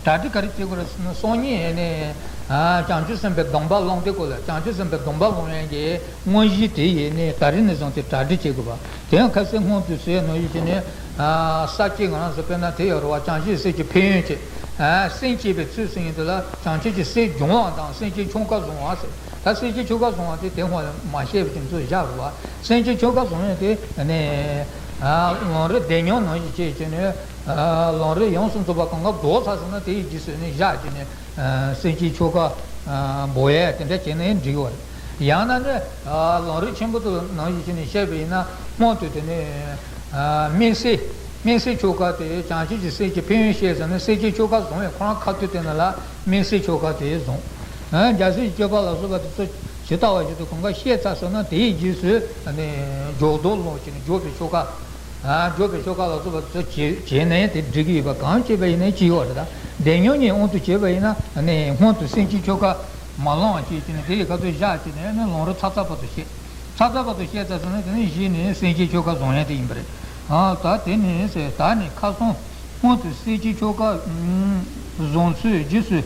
གྲ་སྒྲིག་ག་རེ་བྱེད་དགོས་རེད་ཟེར་ན། སང་ཉིན་ནས་ཨ་བྱང་ཆུབ་སེམས་དཔའི་སྡོམ་པ་བླང་དུས་སྐོར་ལ། བྱང་ཆུབ་སེམས་དཔའི་སྡོམ་པ་བླང་ཡག་གི་དངོས་གཞི་དེ་ཡིན་ནས་ད་རེས་ནས་བཟུང་སྟེ་གྲ་སྒྲིག་བྱེད་དགོས་པ། དེ་ཡང་ཁ་སང་སྔོན་དུ་བཟོས་ནོ་ཡིན་ཟེར་ནས། ས་བཅད་ང་རང་ཚོ་དཔེར་ན་དེ་ཡོད་རེད་བ། བྱང་ཆུབ་སེམས་ཀྱི་ཕན་ཡོན་བཅས། སེམས་བསྐྱེད་པའི་ཚུལ་ཟེར་མཁན་དེ་ལ་བྱང་ཆུབ་ཀྱི་སེམས་སྦྱོང་བ་དང་སེམས་བསྐྱེད་ཆོ་ག་བཟུང་བ་ཟེར། ད་སེམས་བསྐྱེད་ཆོ་ག་བཟུང་བ་དེ་དེ་སྔོན་ལ་མ་བཤད་པ་ཅིག་ཚོ་བཞག་རེད་བ། སེམས་བསྐྱེད་ཆོ་ག་བཟུང་ཡས་དེ་ནས་ལམ་རིམ་བདེ་ཉམས་ནང་བཞིན་བྱས་བྱས་ནས། ལམ་རིམ་ཡོངས་སུ་རྫོགས་པ་གང་ག་རྫོགས་ཚར་སོང་ན་དེའི་རྗེས་སུ་ནི་བཞག་བྱས་ནས་སེམས་བསྐྱེད་ཆོ་ག་འབུལ་ཡས་དེ་འདྲ་བྱས་ན་ཡང་འགྲིག་གི་རེད། ཡང་ན་ནི་ལམ་རིམ་ཆེན་པོ་དེ་ནང་བཞིན་བྱས་ནས་བཤད་པ་ཡིན་ན་སྔོན་དུ་དེ་ནི་སྨིན་བྱེད། སྨིན་བྱེད་ཆོ་ག་དེ་བྱང་ཆུབ་ཀྱི་སེམས་ཀྱི་ཕན་ཡོན་བཤད་ཟེར་ན་སེམས་བསྐྱེད་ཆོ་ག་བཟུང་བའི་ཁོ་རང་ཁ་ཐུག་དེ་ནི་ལ་སྨིན་བྱེད་ཆོ་ག་དེ་བཟུང་། རྒྱལ་སྲས་ཀྱི་སྤྱོད་པ་ལ་སོགས་པ་དེ་ཚོ་ཇི་ལྟ་བ་བཞིན་དུ་གང་ག་བཤད་ཚར་སོང་ན་དེའི་རྗེས་སུ་ནི་འཇུག་ལྡོག་སློང་བྱས་ནས་འཇུག་པའི་ཆོ་ག། འཇུག་པའི་ཆོ་ག་ལ་སོགས་པ་ཚོ་བྱས་ནས་དེ་འགྲིག་གི་ཡོད་པ་གང་བྱས་པ་ཡིན་ན་ཅི་ཡོད་རེད། ད་བདེ་ཉམས་ཀྱི་དབང་དུ་བྱས་པ་ཡིན་ན་ནི་སྔོན་དུ་སེམས་བསྐྱེད་ཆོ་ག་མ་བླངས་བ་ཞིག་བྱས་ནས་དེ་ཡི་ཁ་ཐུག་བཞག་བྱས་ནས་ནི་ལམ་རིམ་ཚར་ཚར་བར་དུ་བཤད། ཚར་ཚར་བར་དུ་བཤད་ཚར་སོང་ན་དེ་ནི་གཞི་ནས་སེམས་བསྐྱེད་ཆོ་ག་བཟུང་ཡས་དེ་ཡིན་པ་རེད། ད་དེ་ནི་ཟེར་ད་ནི་ཁ་སང་སྔོན་དུ་སེམས་བསྐྱེད་ཆོ་ག་བཟུང་ཚུལ་རྗེས་སུ།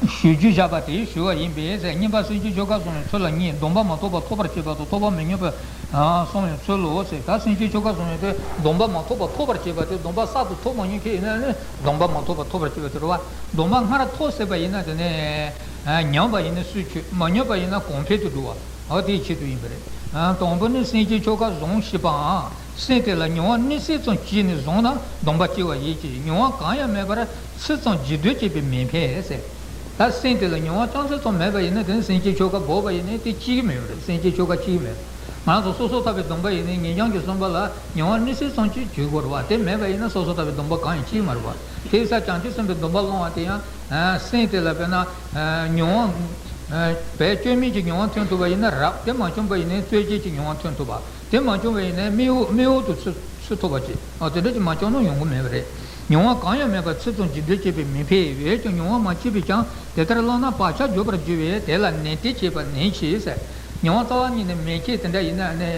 ཞུ་རྒྱུ་བཞག་པ་དེ་ཞུ་བ་ཡིན་པས་ཟེར། གཉིས་པ་སེམས་བསྐྱེད་ཆོ་ག་བཟུང་བའི་ཚུལ་ལ་གཉིས། སྡོམ་པ་མ་ཐོབ་པ་ཐོབ་པར་བྱེད་པ་དང་ཐོབ་པ་མི་ཉམས་པ་བསམ་བའི་ཚུལ་ལོ་ཟེར། ད་སེམས་བསྐྱེད་ཆོ་ག་བཟུང་བའི་དེ་སྡོམ་པ་མ་ཐོབ་པ་ཐོབ་པར་བྱེད་པ་དེ་སྡོམ་པ་གསར་དུ་ཐོབ་མ་མྱོང་མཁན་ཡིན་ན་ནི་སྡོམ་པ་མ་ཐོབ་པ་ཐོབ་པར་བྱེད་པ་དེ་རེད་བ། སྡོམ་པ་སྔར་ཐོབ་ཟིན་པ་ཡིན་ན་དེ་ནས་ཉམས་པ་ཡིན་ན་སུས་ཆོད། མ་ཉམས་པ་ཡིན་ན་གོང་འཕེལ་དུ་འགྲོ་བ། འོ་དེའི་ཆེད་དུ་ཡིན་པ་རེད། དང་པོ་ནི་སེམས་བསྐྱེད་ཆོ་ག་བཟུང་ཞེས་པའང་སེམས་དེ་ལ་མྱོང་བ་གནས་ཚད་ཙམ་བྱས་ནས་བཟུང་ན་སྡོམ་པ་སྐྱེ་བ་ཡིན་གྱི། མྱོང་བ་གང་ཡང་མེད་པར་ཚིག་ཙམ་བརྗེད་འདོད་བྱས་པས་མི་ཕན་ཟེར། ད་སེམས་དེ་ལ་མྱོང་བ་ཅུང་ཟད་ཙམ་མེད་པ་ཡིན་ན་དེ་ནི་སེམས་བསྐྱེད་ཆོ་ག་འབོགས་པ་ཡིན་ན་དེ་སྐྱེ་གི་མེད་པ་རེད། སེམས་བསྐྱེད་ཆོ་ག་སྐྱེ་གི་མེད། ང་ཚོ་སོ་སོར་ཐར་པའི་སྡོམ་པ་ཡིན་ནའི་ངེས་འབྱུང་གི་བསམ་པ་ལ་མྱོང་བ་གནས་ཚད་ཙམ་ཅིག་བརྗོད་དགོས་རེད་བ། དེ་མེད་པ་ཡིན་ན་སོ་སོར་ཐར་པའི་སྡོམ་པ་གང་ཡང་སྐྱེ་གི་མ་རེད་བ། དེ་ས་བྱང་ཆུབ་སེམས་དཔའི་སྡོམ་པ་སློང་བ་དེ་ཡང་སེམས་དེ་ལ་དཔེར་ན་མྱོང་བ་བས་བཅོས་མིན་གྱི་མྱོང་བ་ཐོན་ཐུབ་པ་ཡིན་ན་རབ། དེ་མ་བྱུང་བ་ཡིན་ན་རྩོད་བྱེད་ཀྱི་མྱོང་བ་ཐོན་ཐུབ་པ། དེ་མ་བྱུང་བ་ཡིན་ན་དམིགས་ཡུལ་དམིགས་ཡུལ་དུ་ཚུད་ཚུད་ཐུབ་པ་བྱེད། ཨ་དེ་འདྲ་ཅིག་མ་བྱུང་ན་ཡོང་གི་མེད་པ་རེད། མྱོང་བ་གང་ཡང་མེད་པར་ཚིག་ཙམ་བརྗེད་འདོད་བྱས་པས་མི་ཕན། འོན་ཀྱང་མྱོང་བ་མ་སྐྱེས་པས་ཀྱང་དེ་ལྟར་བླངས་ན་བག་ཆགས་འཇོག་པར་འགྱུར་བས་དེ་ལ་ནན་ཏན་བྱེད་པ་ནན་གྱིས་ཟེར། མྱོང་བ་རྩ་བ་ཉིད་ནས་མེད་མཁན་དེ་འདྲ་ཡིན་ན་ནི་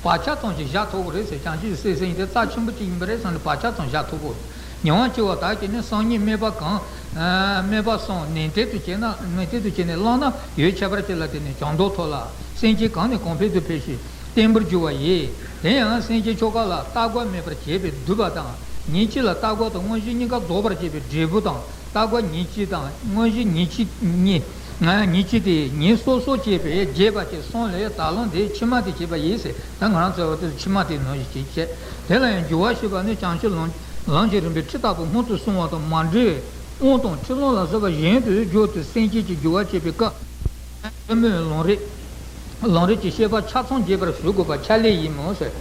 བག་ཆགས་ཙམ་ཞིག་བཞག་ཐུབ་ཀྱི་རེད་ཟེར། བྱང་ཆུབ་སེམས་ཟེར་མཁན་དེ་རྩ་ཆེན་པོ་ཅིག་ཡིན་པ་རེད་བསམ་ནས་བག་ཆགས་ཙམ་བཞག་ཐུབ་ཀྱི་རེད། མྱོང་བ་སྐྱེ་བ་དག་གིས་ནི་སང་ཉིན་སྨྲས་པ་གང་། སྨྲས་པ་གསུམ་ནན་ཏན་དུ་བྱས་ན་ནན་ཏན་དུ་བྱས་ནས་བླངས་ན་ཡུན་ཆད་པར་བྱེད་ལ་དེ་ནི་བྱང་ཆུབ་ཐོབ་ལ་སེམས་ཅན་གང་ནས་གོང་འཕེལ་དུ་འཕེལ་ཞིང་བརྟན་པོར་འགྱུར་བ་ཡིན། དེ་ཡང་སེམས་ཅན་ཆོ་ག་ལ་ལྟ་སྒོམ་མེད་པར་བྱས་པས་སྡུད་པ་དང་། ཉེར་གཅིག་ལ་ལྟ་སྒོམ་དང་དངོས་གཞི་གཉིས་ཀ་རྫོགས་པར་བྱེད་པའི་འབྲས་བུ་དང་། ལྟ་སྒོམ་ཉེར་གཅིག་དང་དངོས་གཞི་ཉེར་གཅིག་གཉིས། ཉེར་གཅིག་དེ་ཉིན་སོ་སོར་བྱས་པས་རྒྱས་པ་སྟེ་གསུམ་ལས་ད་ལན་དེ་ཕྱི་མ་དེ་བྱེད་པ་ཡིན་ཟེར། ད་ང་རང་ཚོ་བ་དེ་ཕྱི་མ་དེ་ནང་བཞིན་བྱེད་བྱེད། དེ་ལ་ཡང་འགྱུར་བ་ཞེས་པ་ནི་བྱང་ཆུབ་ལམ་ལམ་གྱི་རིམ་པའི་ཁྲིད་ལྟ་བུ་སྔོན་དུ་སོང་བ་དང་མ་འབྲེལ་བའི་དབང་དང་ཁྲིད་ལམ་ལ་སོགས་པ་གཞན་དུ་བརྗོད་དེ་སེམས་བསྐྱེད་ཀྱི་འགྱུར་བ་བྱེད་པའི་སྐབས། ཐུན་མོང་ལམ་རིམ། ལམ་རིམ་གྱི་བཤད་པ་ཆ་ཚང་རྒྱས་པར་ཞུ་དགོས་པ་ཆ་ལས་ཡིན་མོད་ཟེར།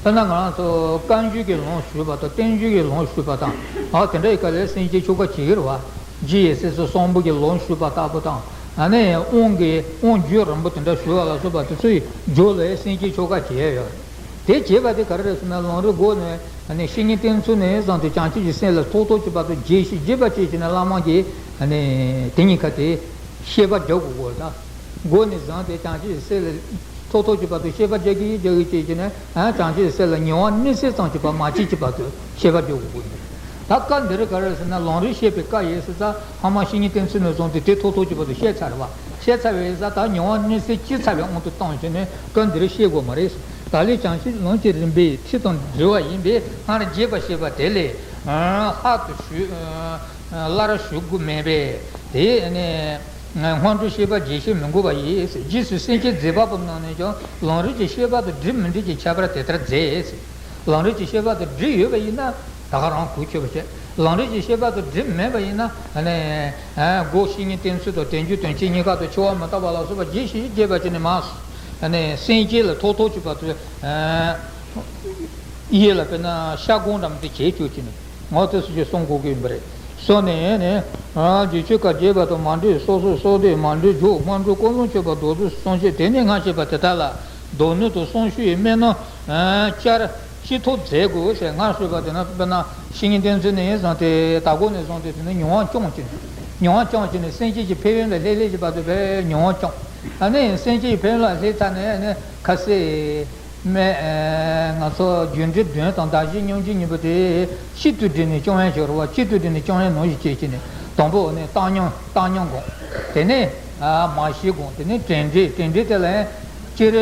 དཔེར་ན་ང་རང་ཚོ་བཀའ་འགྱུར་གྱི་ལམ་ཞུས་པ་དང་བསྟན་འགྱུར་གྱི་ལམ་ཞུས་པ་དང་། ཨ་དེ་འདྲ་ཡི་སྐབས་ལ་སེམས་བསྐྱེད་ཆོ་ག་བྱེད་ཀྱི་རེད་བ། རྗེ་ཡི་སྲས་སུ་གསུང་འབུམ་གྱི་ལམ་ཞུས་པ་ལྟ་བུ་དང་། ཨ་ནི་དབང་གི་དབང་བསྒྱུར་རིང་པོ་དེ་འདྲ་ཞུ་བ་ལ་སོགས་པ་དེ་ཚོ་ཡི་རྒྱུད་ལ་སེམས་བསྐྱེད་ཆོ་ག་བྱེད་ཡོད་རེད། དེ་བྱེད་པ་དེ་ག་རེ་རེད་ཟེར་ན་ལམ་རིམ་སྒོ་ནས་ཨ་ནི་བཤེས་གཉེན་བསྟེན་ཚུལ་ནས་བཟུང་སྟེ་བྱང་ཆུབ་ཀྱི་སེམས་ལ་ཐོགས་ཐོགས་བྱེད་པ་དང་རྒྱས་ཤིང་རྒྱས་པ་བཅས་བྱས་ནས་བླ་མ་གིས་ཨ་ནི་དེ་གཉིས་ཀ་དེ་ཤེས་པ་རྒྱག་དགོས་གོ། ད་སྒོ་ནས་བཟུང་སྟེ་བྱང་ཆུབ་ཀྱི་སེམས་ལ་ཐོགས་ཐོགས་བྱེད་པ་དང་ཤེས་པ་རྒྱག་གི་རྒྱག་གི་བྱས་བྱས་ནས་ཨ་བྱང་ཆུབ་ཀྱི་སེམས་ལ་མྱོང་བ་གནས་ཚད་ཙམ་གྱི་བར་མ་ཆད་ཀྱི་བར་དུ་ཤེས་པ་རྒྱག་དགོས་གོ། ད་སྐབས་འདིར་ག་རེ་ཟེར་ན་ལམ་རིམ་བཤད་པའི་སྐབས་ཡིན་ཟེར་ཙང་ཧ་མ་བཤེས་གཉེན་བསྟེན་ཚུལ་ནས་བཟུང་སྟེ་དེ་ཐོགས་ཐོགས་ཀྱི་བར་དུ་བཤད་ཚར་རེད་བ། བཤད་ཚར་བའི་ས་ད་མྱོང་བ་གནས་ཚད་སྐྱེས་ཚར་བའི་དབང་དུ་བཏང་བྱས་ནས་སྐབས་འདིར་བཤད་དགོས་མ་རེད། ད་ལན་བྱང་ཆུབ་ལམ་གྱི་རིམ་པའི་ཁྲིད་དང་འབྲེལ་བ་ཡིན་པས་སྔར་རྒྱས་པ་བཤད་པ་དེ་ལས་ལྷག་ཏུ་ཞུ་སླར་ཞུ་དགོས་མེད་པས་དེ་ནས་སྔོན་འགྲོའི་བཤད་པ་རྒྱས་བཤད་མི་དགོས་པ་ཡིན། རྗེས་སུ་སེམས་བསྐྱེད་མཛད་པ་པོ་རྣམས་ནས་ཀྱང་ལམ་རིམ་གྱི་བཤད་པ་དང་འགྲིག་མི་འགྲིག་གི་ཁྱད་པར་དེ་ལྟར་མཛད། ལམ་རིམ་གྱི་བཤད་པ་དང་འགྲིག་ཡོད་པ་ཡིན་ན་ད་ག་རང་གུས་ཆོད་པ་བྱེད། ལམ་རིམ་གྱི་བཤད་པ་དང་འགྲིག་མེད་པ་ཡིན་ན་ཨ་ནི་སྒོ་བཤེས་གཉེན་བསྟེན་ཚུལ་དང་དལ་འབྱོར་དོན་སྤྱི་གཉིས་ཀ་དང་འཆི་བ་མི་རྟག་པ་ལ་སོགས་པ་རྒྱས་ཤིང་རྒྱས་པ་བྱས་ནས་མ་ཨ་ནི་སེམས་བསྐྱེད་ལ་ཐོགས་ཐོགས་བྱེད་པ་དུ་ཡིད་ལ་དཔེར་ན་ཤ་སྒོང་འདྲ་མི་དེ་བྱེད་བཅུག་བྱས་ནས་ངོ་དེ་སུ་ཞིག་གསུང་དགོས་ཀྱི་ཡིན་པ་རེད། སོ་ནས་ནི་རྗེས་ཆོས་ཀ་རྒྱས་པ་དང་མ་འདྲེས་སོ་སོར་སོ་སྡེ་མ་འདྲེས་འཇུག་སྔོན་འགྲོ་ཀུན་སློང་ཆོས་པ་མདོར་བསྡུས་གསུང་བཤད་དེ་ནས་སྔ་ཕྱི་བ་དེ་དག་ལ། མདོ་ནུས་དང་གསུང་ཆོས་ཡི་སྨོན་ལམ་བསྐྱར་ཅི་ཐུབ་མཛད་དགོས་ཟེར། སྔར་ཞུས་པ་དེ་ན་དཔེར་ན་བཤེས་གཉེན་བསྟེན་ཚུལ་ནས་བཟུང་སྟེ་ད་གོ་ནས་བཟུང་སྟེ་དེ་ནས་མྱོང་བ་སྐྱོང་བྱས་ནས་མྱོང་བ་སྐྱོང་བྱས་ནས་སེམས་བསྐྱེད་ཀྱི་ཕན་ཡོན་ལ་ལྷོད་ལྷོད་ཀྱི་བར་དུ་བས་མྱོང་བ་སྐྱོང་། ཨ་ནི་སེམས་བསྐྱེད་ཀྱི་ཕན་ཡོན་ལ་ལྷོད་ཚར་ནས་ནི་ཁ་སེ་མེ་ང་ཚོ་རྒྱུ་འབྲས་བདུན་དང་བདག་གཞན་མཉམ་བརྗེ་གཉིས་པོ་དེ་གཅིག་ཏུ་བསྒྲིལ་ནས་སྐྱོང་ཡ་ཞིག་རེད་བ། གཅིག་ཏུ་བསྒྲིལ་ནས་སྐྱོང་ཡ་ནང་བཞིན་བྱས་བྱས་ནས་དང་པོ་ནི་བཏང་སྙོམས་བཏང་སྙོམས་སྒོམ། དེ་ནས་མར་ཤེས་སྒོམ། དེ་ནས་དྲན་འདྲེན་དྲན་འདྲེན་དེ་ལ་ཡང་སྤྱིར་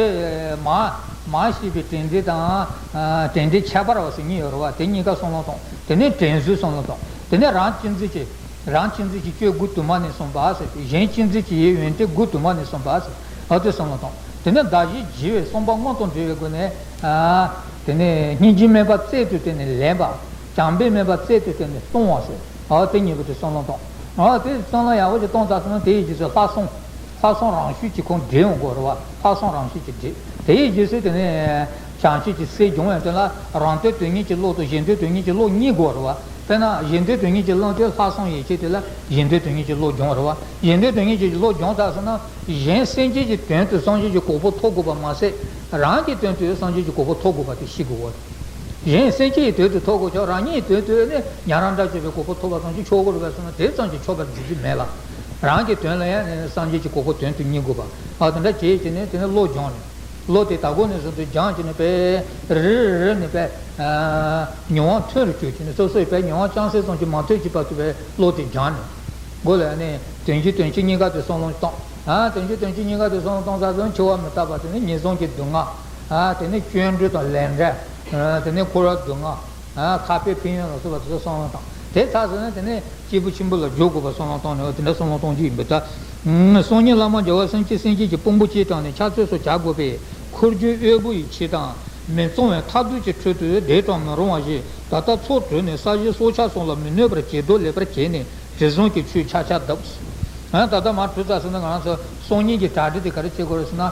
མར། མ་ཤེས་པའི་དྲན་འཛིན་དང་། ཨ། དྲན་འཛིན་ཁྱད་པར་བ་ཟེར་གཉིས་ཡོད་རེད་བ། དེ་གཉིས་ཀ་བསམ་བློ་གཏོང་། དེ་ནས་དྲན་གསོའི་བསམ་བློ་གཏོང་། དེ་ནས་རང་གཅེས་འཛིན་གྱི། རང་གཅེས་འཛིན་གྱི་སྤྱོད་སྒོ་དུ་མ་ནས་གསུངས་པ་ཟེར་ཏེ། གཞན་གཅེས་འཛིན་གྱི་ཡོན་ཏན་སྒོ་དུ་མ་ནས་གསུངས་པ་ཟེར། ཨ། དེ་བསམ་བློ་གཏོང་། དེ་ནས་བདག་གཞན་བརྗེ་བའི་བསམ་པ་སྔོན་དུ་འགྲོ་བའི་སྒོ་ནས། ཨ། དེ་ནས་སྙིང་རྗེ་དམན་པ་རྩལ་དུ་བཏོན་ནས་ལེན་པ། བྱམས་པས་དམན་པ་རྩལ་དུ་བཏོན་ནས་གཏོང་བ་ཟེར། ཨ། དེ་གཉིས་པོ་དེ་བསམ་བློ་གཏོང་། ཨ། དེ་བསམ་བློ་ཡག་པོ་ཞིག་གཏོང་ཚར་སོང་ན། དེའི་རྗེས་སུ་ལྷག་བསམ། ལྷག་བསམ་རང་ཤུགས་ཀྱིས་ཁོང་འདྲེན་འོང་དགོས་རེད་བ། ལྷག་བསམ་རང་ཤུགས་ཀྱིས་འདྲེན། དེའི་རྗེས་སུ་དེ་ནས་བྱང་ཆུབ་ཀྱི་སེམས་སྦྱོང་བའི་དོན་ལ། རང་དོན་དོན་གཉེར་གྱི་བློ་དང་། གཞན་དོན་དོན་གཉེར་གྱི་བློ་གཉིས་དགོས་རེད་བ། དཔེར་ན་གཞན་དོན་དོན་གཉེར་གྱི་བློ་དེ་ལྷག་བསམ་ཡིད་ཆེས་དེ་ལ་གཞན་དོན་དོན་གཉེར་གྱི་བློ་སྦྱོང་རེད་བ། གཞན་དོན་དོན་གཉེར་གྱི་བློ་སྦྱོང་ཚར་སོང་ན། གཞན་སེམས་ཅན་གྱི་དོན་དུ་སངས་རྒྱས་ཀྱི་གོ་འཕང་ཐོབ་དགོས་པ་མ་ཟད། རང་གི་དོན་དུ་སངས་རྒྱས་ཀྱི་གོ་འཕང་ཐོབ་དགོས་པ་དེ་ཤེས་དགོས་པ། གཞན་སེམས་ཅན་གྱི་དོན་དུ་ཐོབ་དགོས་ཀྱང་། རང་ཉིད་དོན་དུ་ནི་ཉན་རང་དགྲ་བཅོམ་པའི་གོ་འཕང་ཐོབ་པ་ཙམ་གྱིས་ཆོག་གི་རེད་པས་ཟེར་ན། དེ་ཙམ་གྱིས་ཆོག་པར་འཛིན་རྒྱུ་མེད་ལ། རང་གི་དོན་ལ་ཡང་ནི་སངས་རྒྱས་ཀྱི་གོ་འཕང་དོན་དུ་གཉེར་དགོས་པ། ཨ། དེ་འདྲ་བྱས་བྱས་ནས་དེ་ནས་བློ་སྦྱོང་ནས། བློ་དེ་དང་པོ་ནས་བཟུང་སྟེ་སྦྱངས་བྱས་ནས། དཔེ་རེ་རེ་རེ་ནས་དཔེ། ཨ། མྱོང་བ་ཐོན་རུ་བཅུག་བྱས་ནས། སོ་སོའི་དཔེ་མྱོང་བ་རྐྱང་སེ་ཙམ་གྱིས་མ་ཐོན་གྱི་བར་དུ་དཔེ་བློ་དེ་སྦྱངས་ནས། མགོ་ལ་ནི་དོན་གྱི་དོན་སྤྱི་གཉིས་ཀ་དེ་བསམ་བློ་གཏོང་། ཨ། དོན་གྱི་དོན་སྤྱི་གཉིས་ཀ་དེ་བསམ་བློ་གཏོང་ཚར་སོང་། འཆི་བ་མི་རྟག་པ། དེ་ནས་ངན་སོང་གི་སྡུག་བསྔལ། ཨ། དེ་ནས་སྐྱོན་འགྲོ་དང་ལས་འབྲས། ཨ། དེ་ནས་འཁོར་བ་སྡུག་བསྔལ། ཨ། ཁ་དཔེ་ཕན་ཡོན་ལ་སོགས་པ་དེ་ཚོ་བསམ་བློ་བཏང་། དེ་ཚར་སོང་ན་དེ་ནས་སྐྱེས་བུ་ཆེན་པོ་ལ་འཇུག་དགོས་པ་བསམ་བློ་བཏང་ནས། དེ་འདྲ་བསམ་བློ་གཏོང་རྒྱུ་ཡིན་པས། ད་སང་ཉིན་བླ་མ་རྒྱལ་བ་སེང་གེ་སེང་གེ་གི་དཔང་པོ་སྤྱིར་བཏང་ནས་ཕྱག་ཚོད་སོགས་བྱ་དགོས་པས། འཁོར་སྒྱུར་དབུལ་པོ་ཡི་ཆེད་དང་། མི་གཙང་བའི་ཐར་འདོད་ཀྱི་ཁྲོད་དུ་བསྡད་གྲོངས་མི་རུང་བ་ཞིག། ད་ལྟ་ཚོགས་གྲོལ་ནས་ས་གཞི་སྲོག་ཆགས་སོགས་ལ་མི་གནོད་པར་བྱེད་དོ། ལེགས་པར་བྱས་ནས་དྲི་བཟང་གི་ཆུས་ཆག་ཆག་བརྡབས། ཨ། ད་ལྟ་མར་གྲོལ་ཚར་སོང་ན། ང་རང་ཚོ་སང་ཉིན་གྱི་གྲ་སྒྲིག་དེ་ག་རེ་བྱེད་དགོས་རེད་ཟེར་ན།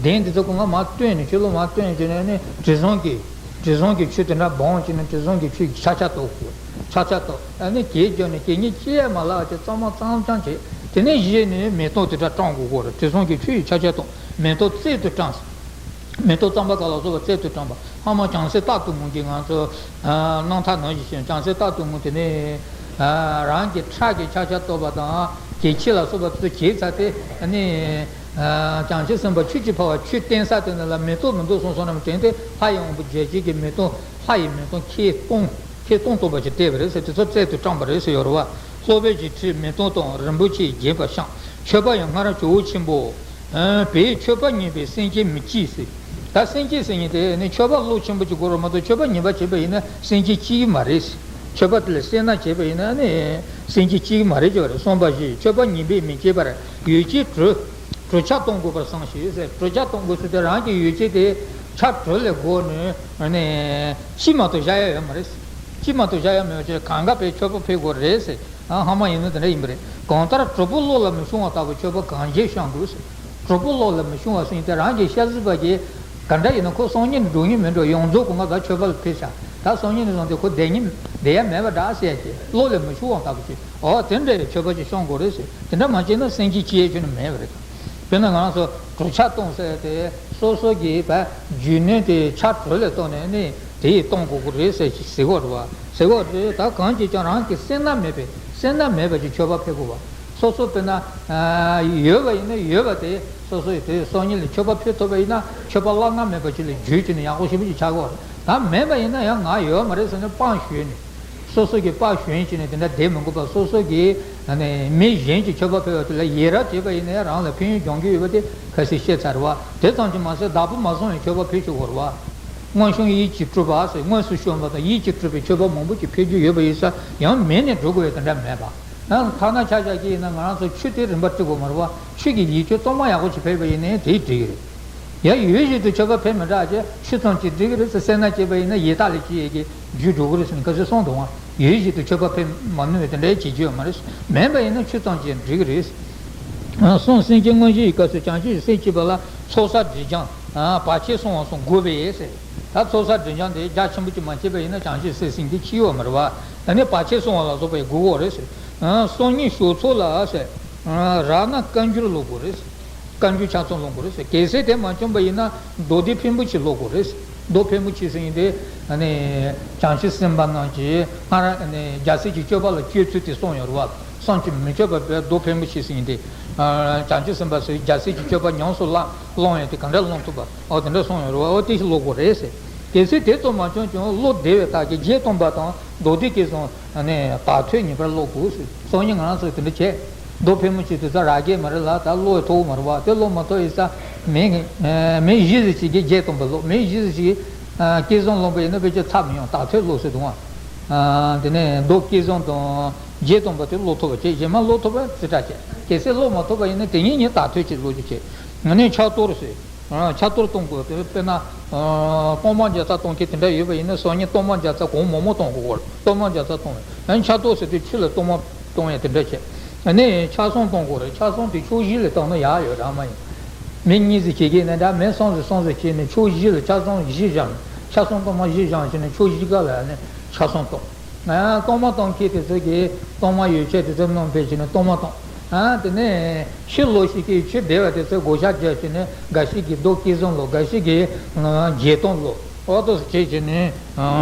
གདན་འདི་ཚོ་ཁོ་ན་མར་བཏོན་ནས། ཕྱི་ལོགས་མར་བཏོན་བྱས་ནས་ནི། དྲི་བཟང་གི། དྲི་བཟང་གི་ཆུ་དེ་འདྲ་སྦངས་བྱས་ནས། དྲི་བཟང་གི་ཆུ་ཆག་ཆག་གཏོར་དགོས། ཆག་ཆག་གཏོར། ཨ་ནི་གད་རྒྱག་ནས། གད་སྙིགས་ཅི་ཡང་མ་ལྷག་བྱས། གཙང་མ་གཙང་རྐྱང་བྱས། དེ་ནས་གཞི་ནས་མེ་ཏོག་དེ་འདྲ་བཀྲམ་དགོས་ཀྱི་རེད། དྲི་བཟང་གི་ཆུ་ཡིས་ཆག་ཆག་གཏོར། མེ་ཏོག་རྩལ་དུ་བཀྲམ། མེ་ཏོག་གཙང་པ་ག་ལ་སོགས་པ་རྩལ་དུ་བཀྲམ་པ། སྔ་མ་བྱང་སེམས་རྟ་གཏུབ་ངོ་གི། ང་ཚོ་རྣམ་ཐར་ནང་བཞིན་བྱས། བྱང་སེམས་རྟ་གཏུབ་ངོ་དེ་ནས། ཨ། རང་གི་ཁྲག་གིས་ཆག་ཆག་གཏོར་བ་དང་། གད་ཕྱིས་ལ་སོགས་པ་དེ་ཚོ་བྱས་ཚར་ཏེ། ཨ་ནི། ཨ། བྱང་ཆུབ་སེམས་དཔའ་ཆོས་ཀྱི་འཕགས་པ་ཆོས་བསྟན་ས་དེ་ནང་ལ་མེ་ཏོག་མི་འདུག་གསུངས་སོང་ན། དྲན་ཏེ་ལྷ་ཡི་དབང་པོ་བརྒྱད་ཅན་གྱི་མེ་ཏོག་ལྷ་ཡི་མེ་ཏོག་ཁལ་སྟོང་། ཁལ་སྟོང་སྟོང་པ་ཞིག་སྤྲད་པ་རེད་ཟེར། དེ་ཚོ་རྩལ་དུ་བཀྲམ་པ་རེད་ཟེར་ཡོད་རེད་བ། སློབ་དཔོན་གྱིས་ཁྲིད་མེ་ཏོག་དང་། རིན་པོ་ཆེས་བརྒྱན་པ་བཤམས། མཆོད་པ་ཡང་སྔར་ཇོ་བོ་ཆེན་པོ། ཨ། བས་མཆོད་པ་ཉན་པས་སེམས་ཅན་མི་སྐྱིད་ཟེར། ད་སེམས་ཅན་ཟེར་མཁན་དེ་ནི་མཆོད་པ་བློ་ཆེན་པོ་ཅིག་དགོས་རེད་མ་གཏོགས། མཆོད་པ་ཉན་པ་བྱས་པ་ཡིན་ན་སེམས་ཅན་སྐྱིད་ཀྱི་མ་རེད། མཆོད་པ་དེ་ལ་སེར་སྣ་བྱས་པ་ཡིན་ན་ནི་སེམས་ཅན་སྐྱིད་ཀྱི་མ་རེད་ཅེས་པ་རེད། གསུངས་པ་བཞིན་མཆོད་པ་ཉན་པས་མི་སྐྱིད་པར། ཡོ་བྱད་གྲོས། གྲོས་ཆོད་གཏོང་དགོས་པར་བསམ་ཞིག་ཟེར། གྲོས་ཆོད་གཏོང་དགོས་ཟེར་དུས། རང་གི་ཡོ་བྱད་དེ་ཆོད་གྲོས་ལས་འགོ་ནས་ནི་ཅི་མ་གཏོགས་བཞག་ཡ་ཡོད་མ་རེད། ཅི་མ་གཏོགས་བཞག་ཡ་མེད་པ་བྱས། གང་ག་པའི་མཆོད་པ་ཕུལ་དགོས་རེད་ཟེར། ཨ། སྔ་མ་ཡིན་ན་དེ་འདྲ་ཡིན་པ་རེད། གང་ལྟར་གྲོགས་པོ་བློ་ལ་མི་ཤོང་བ་ལྟ་བུ་མཆོད་པ་གང་བྱས་བཤམས་དགོས་ཟེར། གྲོགས་པོ་བློ་ལ་མི་ཤོང་བ་ཟེར་མཁན་དེ། རང་གི་ཤ་གཟུགས་པ་གིས་ག་འདྲ་ཡིན་ན། ཁོ་སང་ཉིན་འགྲོ་ཉིན་མི་འགྲོ། ཡོངས་རྫོགས་ཁོ་ང་ད་མཆོད་པ་ལ་ཕུལ་བཞག། ད་སང་ཉིན་ནས་བཟུང་སྟེ་ཁོ་བསྡད་ཉིན་བསྡད་ཡ་མེད་པ་འདྲ་ཟེར་གྱི། བློ་ལ་མི་ཤོང་བ་ལྟ་བུ་ཅིག། འོ། དེ་འདྲའི་མཆོད་པ་ཅིག་བཤམས་དགོས་རེད་ཟེར། དེ་འདྲ་མ་བྱས་ན་སེམས་ཅན་སྐྱིད་ཡ་ཁྱོན་ནས་མེད་པ་རེད། དཔེར་ན་ང་རང་ཚོ་གྲོས་ཆོད་གཏོང་ཟེར་དེ། སོ་སོ་གི་བ་རྒྱུས་ནོར་དེ་ཆོད་གྲོས་ལ་གཏོང་ནས་ནི་དེ་ཡིས་གཏོང་དགོས་ཀྱི་རེད་ཟེར་ཞིག་ཟེར་གྱི་ཡོད་རེད་བ། ཟེར་གྱི་ཡོད་རེད། ད་གང་གིས་ཀྱང་རང་གི་སེར་སྣ་མེད་པའི། སེར་སྣ་མེད་པ་ཅིག་མཆོད་པ་ཕུལ་དགོས་བ། སོ་སོ་དཔེར་ན། ཨ། ཡོད་པ་ཡིན་ན་ཡོད་པ་དེ། སོ་སོ་ཡི་དེ་སང་ཉིན་ལ་མཆོད་པ་ཕུལ་ཐུབ་པ་ཡིན་ན། མཆོད་པ་བླ་ན་མེད་པ་ཅིག་ལ་བརྗོད་བྱས་ནས་ཡག་པོ་ཞེ་པོ་ཅིག་ཆགས་ཀྱི་ཡོད་རེད། ད་མེད་པ་ཡིན་ན་ཡང་ང་ཡོད་མ་རེད་ཟེར་ནས་དཔང་ཞུས་ནས། སོ་སོ་གིས་དཔའ་ཞུམ་བྱས་ནས་དེ་འདྲ་བསྡད་མི་དགོས་པར། སོ་སོ་གིས་ནས་མི་གཞན་གྱིས་མཆོད་པ་ཕུལ་བ་དེ་ལ་ཡི་རང་བྱས་པ་ཡིན་ན་ཡང་རང་ལ་ཕན་ཡོན་ལྗོན་གྱི་ཡོད་པ་དེ་ཁ་སང་བཤད་ཚར་བ། དེ་ཙམ་གྱིས་མ་ཟད་བདག་པོ་མ་བཟུང་བའི་མཆོད་པ་ཕུལ་ཆོག་གི་རེད་བ། སྔོན་བྱུང་ཡིད་ཀྱིས་སྤྲུལ་པ་ཟེར། དངོས་སུ་བྱོན་པ་དང་ཡིད་ཀྱིས་སྤྲུལ་པའི་མཆོད་པ་མང་པོ་ཅིག་ཕུལ་རྒྱུ་ཡོད་པ་ཡིན་ཙང་། ཡང་མེད་ནས་འགྲོ་དགོས་པའི་དེ་འདྲ་མེད་པ། ཡང་ཐ་ན་ཆ་བཞག་གི་ཡིན་ན། ང་རང་ཚོ་ཆུ་དེ་རིན་པ་སྤྲད་དགོས་མ་རེད་བ། ཆུ་གི་ཡིད་སྤྱོད་གཙང་མ་ཡག་པོ་ཅིག་ཕེབས་པ་ཡིན་ནའི་དེས་འགྲིག་གི་རེད། ཡང་ཡུལ་ཞིག་ཏུ་མཆོད་པ་ཕེབས་མི་དྲག་ཅེ། ཆུ་ཙམ་གྱིས་འགྲིག་གི་རེད་ཟེར། སེར་སྣ་བྱས་པ་ཡིན་ན་ཡི་དྭགས་ལས་སྐྱེས་ཡས་ཀྱི་རྒྱུད་འགྲོ་གི་རེད་ཟེར་ནས་ཁ་སང་གསུངས་འདུག་བ། ཡུལ་ཞིག་ཏུ་མཆོད་པ་ཕེབས་མ་ནུས་པའི་དེ་འདྲའི་བྱེད་རྒྱུ་ཡོད་མ་རེད། མེད་པ་ཡིན་ན་ཆུ་ཙམ་གྱིས་འགྲིག་གི་རེད། གསུངས། སེམས་ཅན་དངོས་གཞི་ཡི་སྐབས་སུ་བྱང་ཆུབ་ཀྱི་སེམས་བསྐྱེད་པ་ལ་ཚོགས་བསགས་སྒྲིབ་སྦྱང་བར་ཆད་སྲུང་བ་སོགས་དགོས་པས་ཟེར། ད་ཚོགས་བསགས་སྒྲིབ་སྦྱང་དེ་རྒྱ་ཆེན་པོ་ཅིག་མ་བྱས་པ་ཡིན་ན་བྱང་ཆུབ་སེམས་བསྐྱེད་ཀྱི་ཁྱད་ཡོད་མ་རེད་བ། ད་ནི་བར་ཆད་སྲུང་བ་ལ་སོགས་པའི་དགོས་ཀྱི་རེད་ཟེར། སང་ཉིན་ཞོགས་ཚོགས་ལ་ཟེར། ར་ན་བཀའ་འགྱུར་ཀློག་དགོས་རེད་ཟེར། བཀའ་འགྱུར་ཆ་ཚང་ཀློག་དགོས་རེད་ཟེར། གལ་སྲིད་དེ་མ་བྱུང་པ་ཡིན་ན་མདོ་སྡེ་ཕལ་མོ་ཆེ་ཀློག་དགོས་རེད་ཟེར། མདོ་ཕལ་མོ་ཆེ་ཟེར་མཁན་དེ། ཨ་ནི་བྱང་ཆུབ་སེམས་དཔའ་རྣམས་ཀྱིས་སྔར། ཨ་ནི་རྒྱལ་སྲས་ཀྱི་སྤྱོད་པ་ལ་སྤྱོད་ཚུལ་དེ་གསུངས་ཡོད་རེད་བ། བསམ་གྱིས་མི་ཁྱབ་པ་བའི་མདོ་ཕལ་མོ་ཆེ་ཟེར་མཁན་དེ། ཨ། བྱང་ཆུབ་སེམས་དཔའ་སོགས་རྒྱལ་སྲས་ཀྱི་སྤྱོད་པ་ཉམས་སུ་བླང་བླང་ཡས་དེ་ག་འདྲ་བླང་ཐུབ་པ། འོ། དེ་འདྲ་གསུངས་ཡོད་རེད་བ། འོ། དེ་ཞིག་ཀློག་དགོས་རེད་ཟེར། གལ་སྲིད་དེ་ཙམ་མ་བྱུང་ཀྱང་བློ་བདེ་བའི་ཐབས་ཀྱིས་རྒྱས་བཏང་པ་དང་མདོ་སྡེ་གི་གསུང་། ཨ་ནི་དག་ཐོས་ངེས་པར་ཀློག་དགོས་ཟེར། སང་ཉིན་ང་རང་ཚོས་དེ་འདྲ་བྱས། མདོ་ཕལ་མོ་ཆེ་དེ་ཚོ་རག་གི་མ་རེད་ལ། ད་ཀློག་ཐུབ་མ་རེད་བ། དེ་ཀློག་མ་ཐུབ་ཡིན་ཙང་ མིང་མིང་བཞི་ཟིག་ཅིག་གིས་བརྒྱད་སྟོང་པ་ཀློག་མིང་བཞི་ཟིག་ཅིག་གིས་སྐལ་བཟང་ཀློག་པ་ཡིན་ན་བེད་སྤྱོད་ཚར་མི་ཡོང་དག་ཐེར་ཀློག་སྲོལ་འདུག་ཨ། དེ་ནས་མདོ་སྐལ་བཟང་དང་བརྒྱད་སྟོང་པ་དེ་ཀློག་ཐུབ་པ་བྱས་གཞན་མ་ཀློག་ཐུབ་པ་རྩིས་ཁྲ་བྱས་གལ་སྲིད་ཀློག་མ་ཐུབ་པ་ཡིན་ན་དེ་ཉིད་ཉིད་དག་ཐེར་ཅིག་ཀློག་རྒྱུ་བྱས། ཨ་ནི་ཕྱག་རྡོར་ཟེར། ཨ་ཕྱག་རྡོར་གཏོང་དགོས་དེ་དཔེར་ན། ཨ་གཏོར་མ་བརྒྱ་རྩ་གཏོང་མཁན་དེ་འདྲ་ཡོད་པ་ཡིན་ན་སང་ཉིན་གཏོར་མ་བརྒྱ་རྩ་གང་མང་མང་གཏོང་དགོས་གོ་གཏོར་མ་བརྒྱ་རྩ་གཏོང་བས་ཨ་ནི་ཕྱག་རྡོར་ཟེར་དུས་ཆུ་ལ་གཏོར་མ་གཏོང་ཡས་དེ་འདྲ་བྱས། ཨ་ནི་ཕྱག་ཟུང་གཏོང་དགོས་རེད་ཕྱག་ཟུང་དེ་ཕྱོགས་བཞི་ལ་བཏང་ན་ཡག་ཡོད་རང་མ་ཡིན། མི་གཉིས་ཟིག་བྱེད་ཀྱི་ཡིན་ན་འདྲ་མི་གསུམ་ཟིག་གསུམ་ཟིག་བྱས་ནས་ཕྱོགས་བཞི་ལ་ཕྱག་ཟུང་བཞི་བཞག་ནས་ཕྱག་ཟུང་གཏོར་མ་བཞི་བཞག་བྱས་ནས་ཕྱོགས་བཞི་ག་ལ་ཨ་ནི་ཕྱག་ཟུང་གཏོང་། ཨ་གཏོར་མ་གཏོང་མཁན་དེ་ཚོ་གིས་གཏོར་མ་ཡོ་བྱད་དེ་ཚོ་སྣོན་སྤེལ་བྱས་ནས་གཏོར་མ་གཏོང་། ཨ་དེ་ནས་ཕྱི་ལོགས་ཤིག་གིས་ཆོས་སྡེ་བ་དེ་ཚོས་བགོ་བཤའ་བརྒྱབ་བྱས་ནས་འགའ་ཞིག་གིས་མདོ་སྐལ་བཟང་ཀློག་འགའ་ཞིག་གིས་བརྒྱད་སྟོང་ཀློག་ཨོ་ཏོ་བྱས་བྱས་ནས་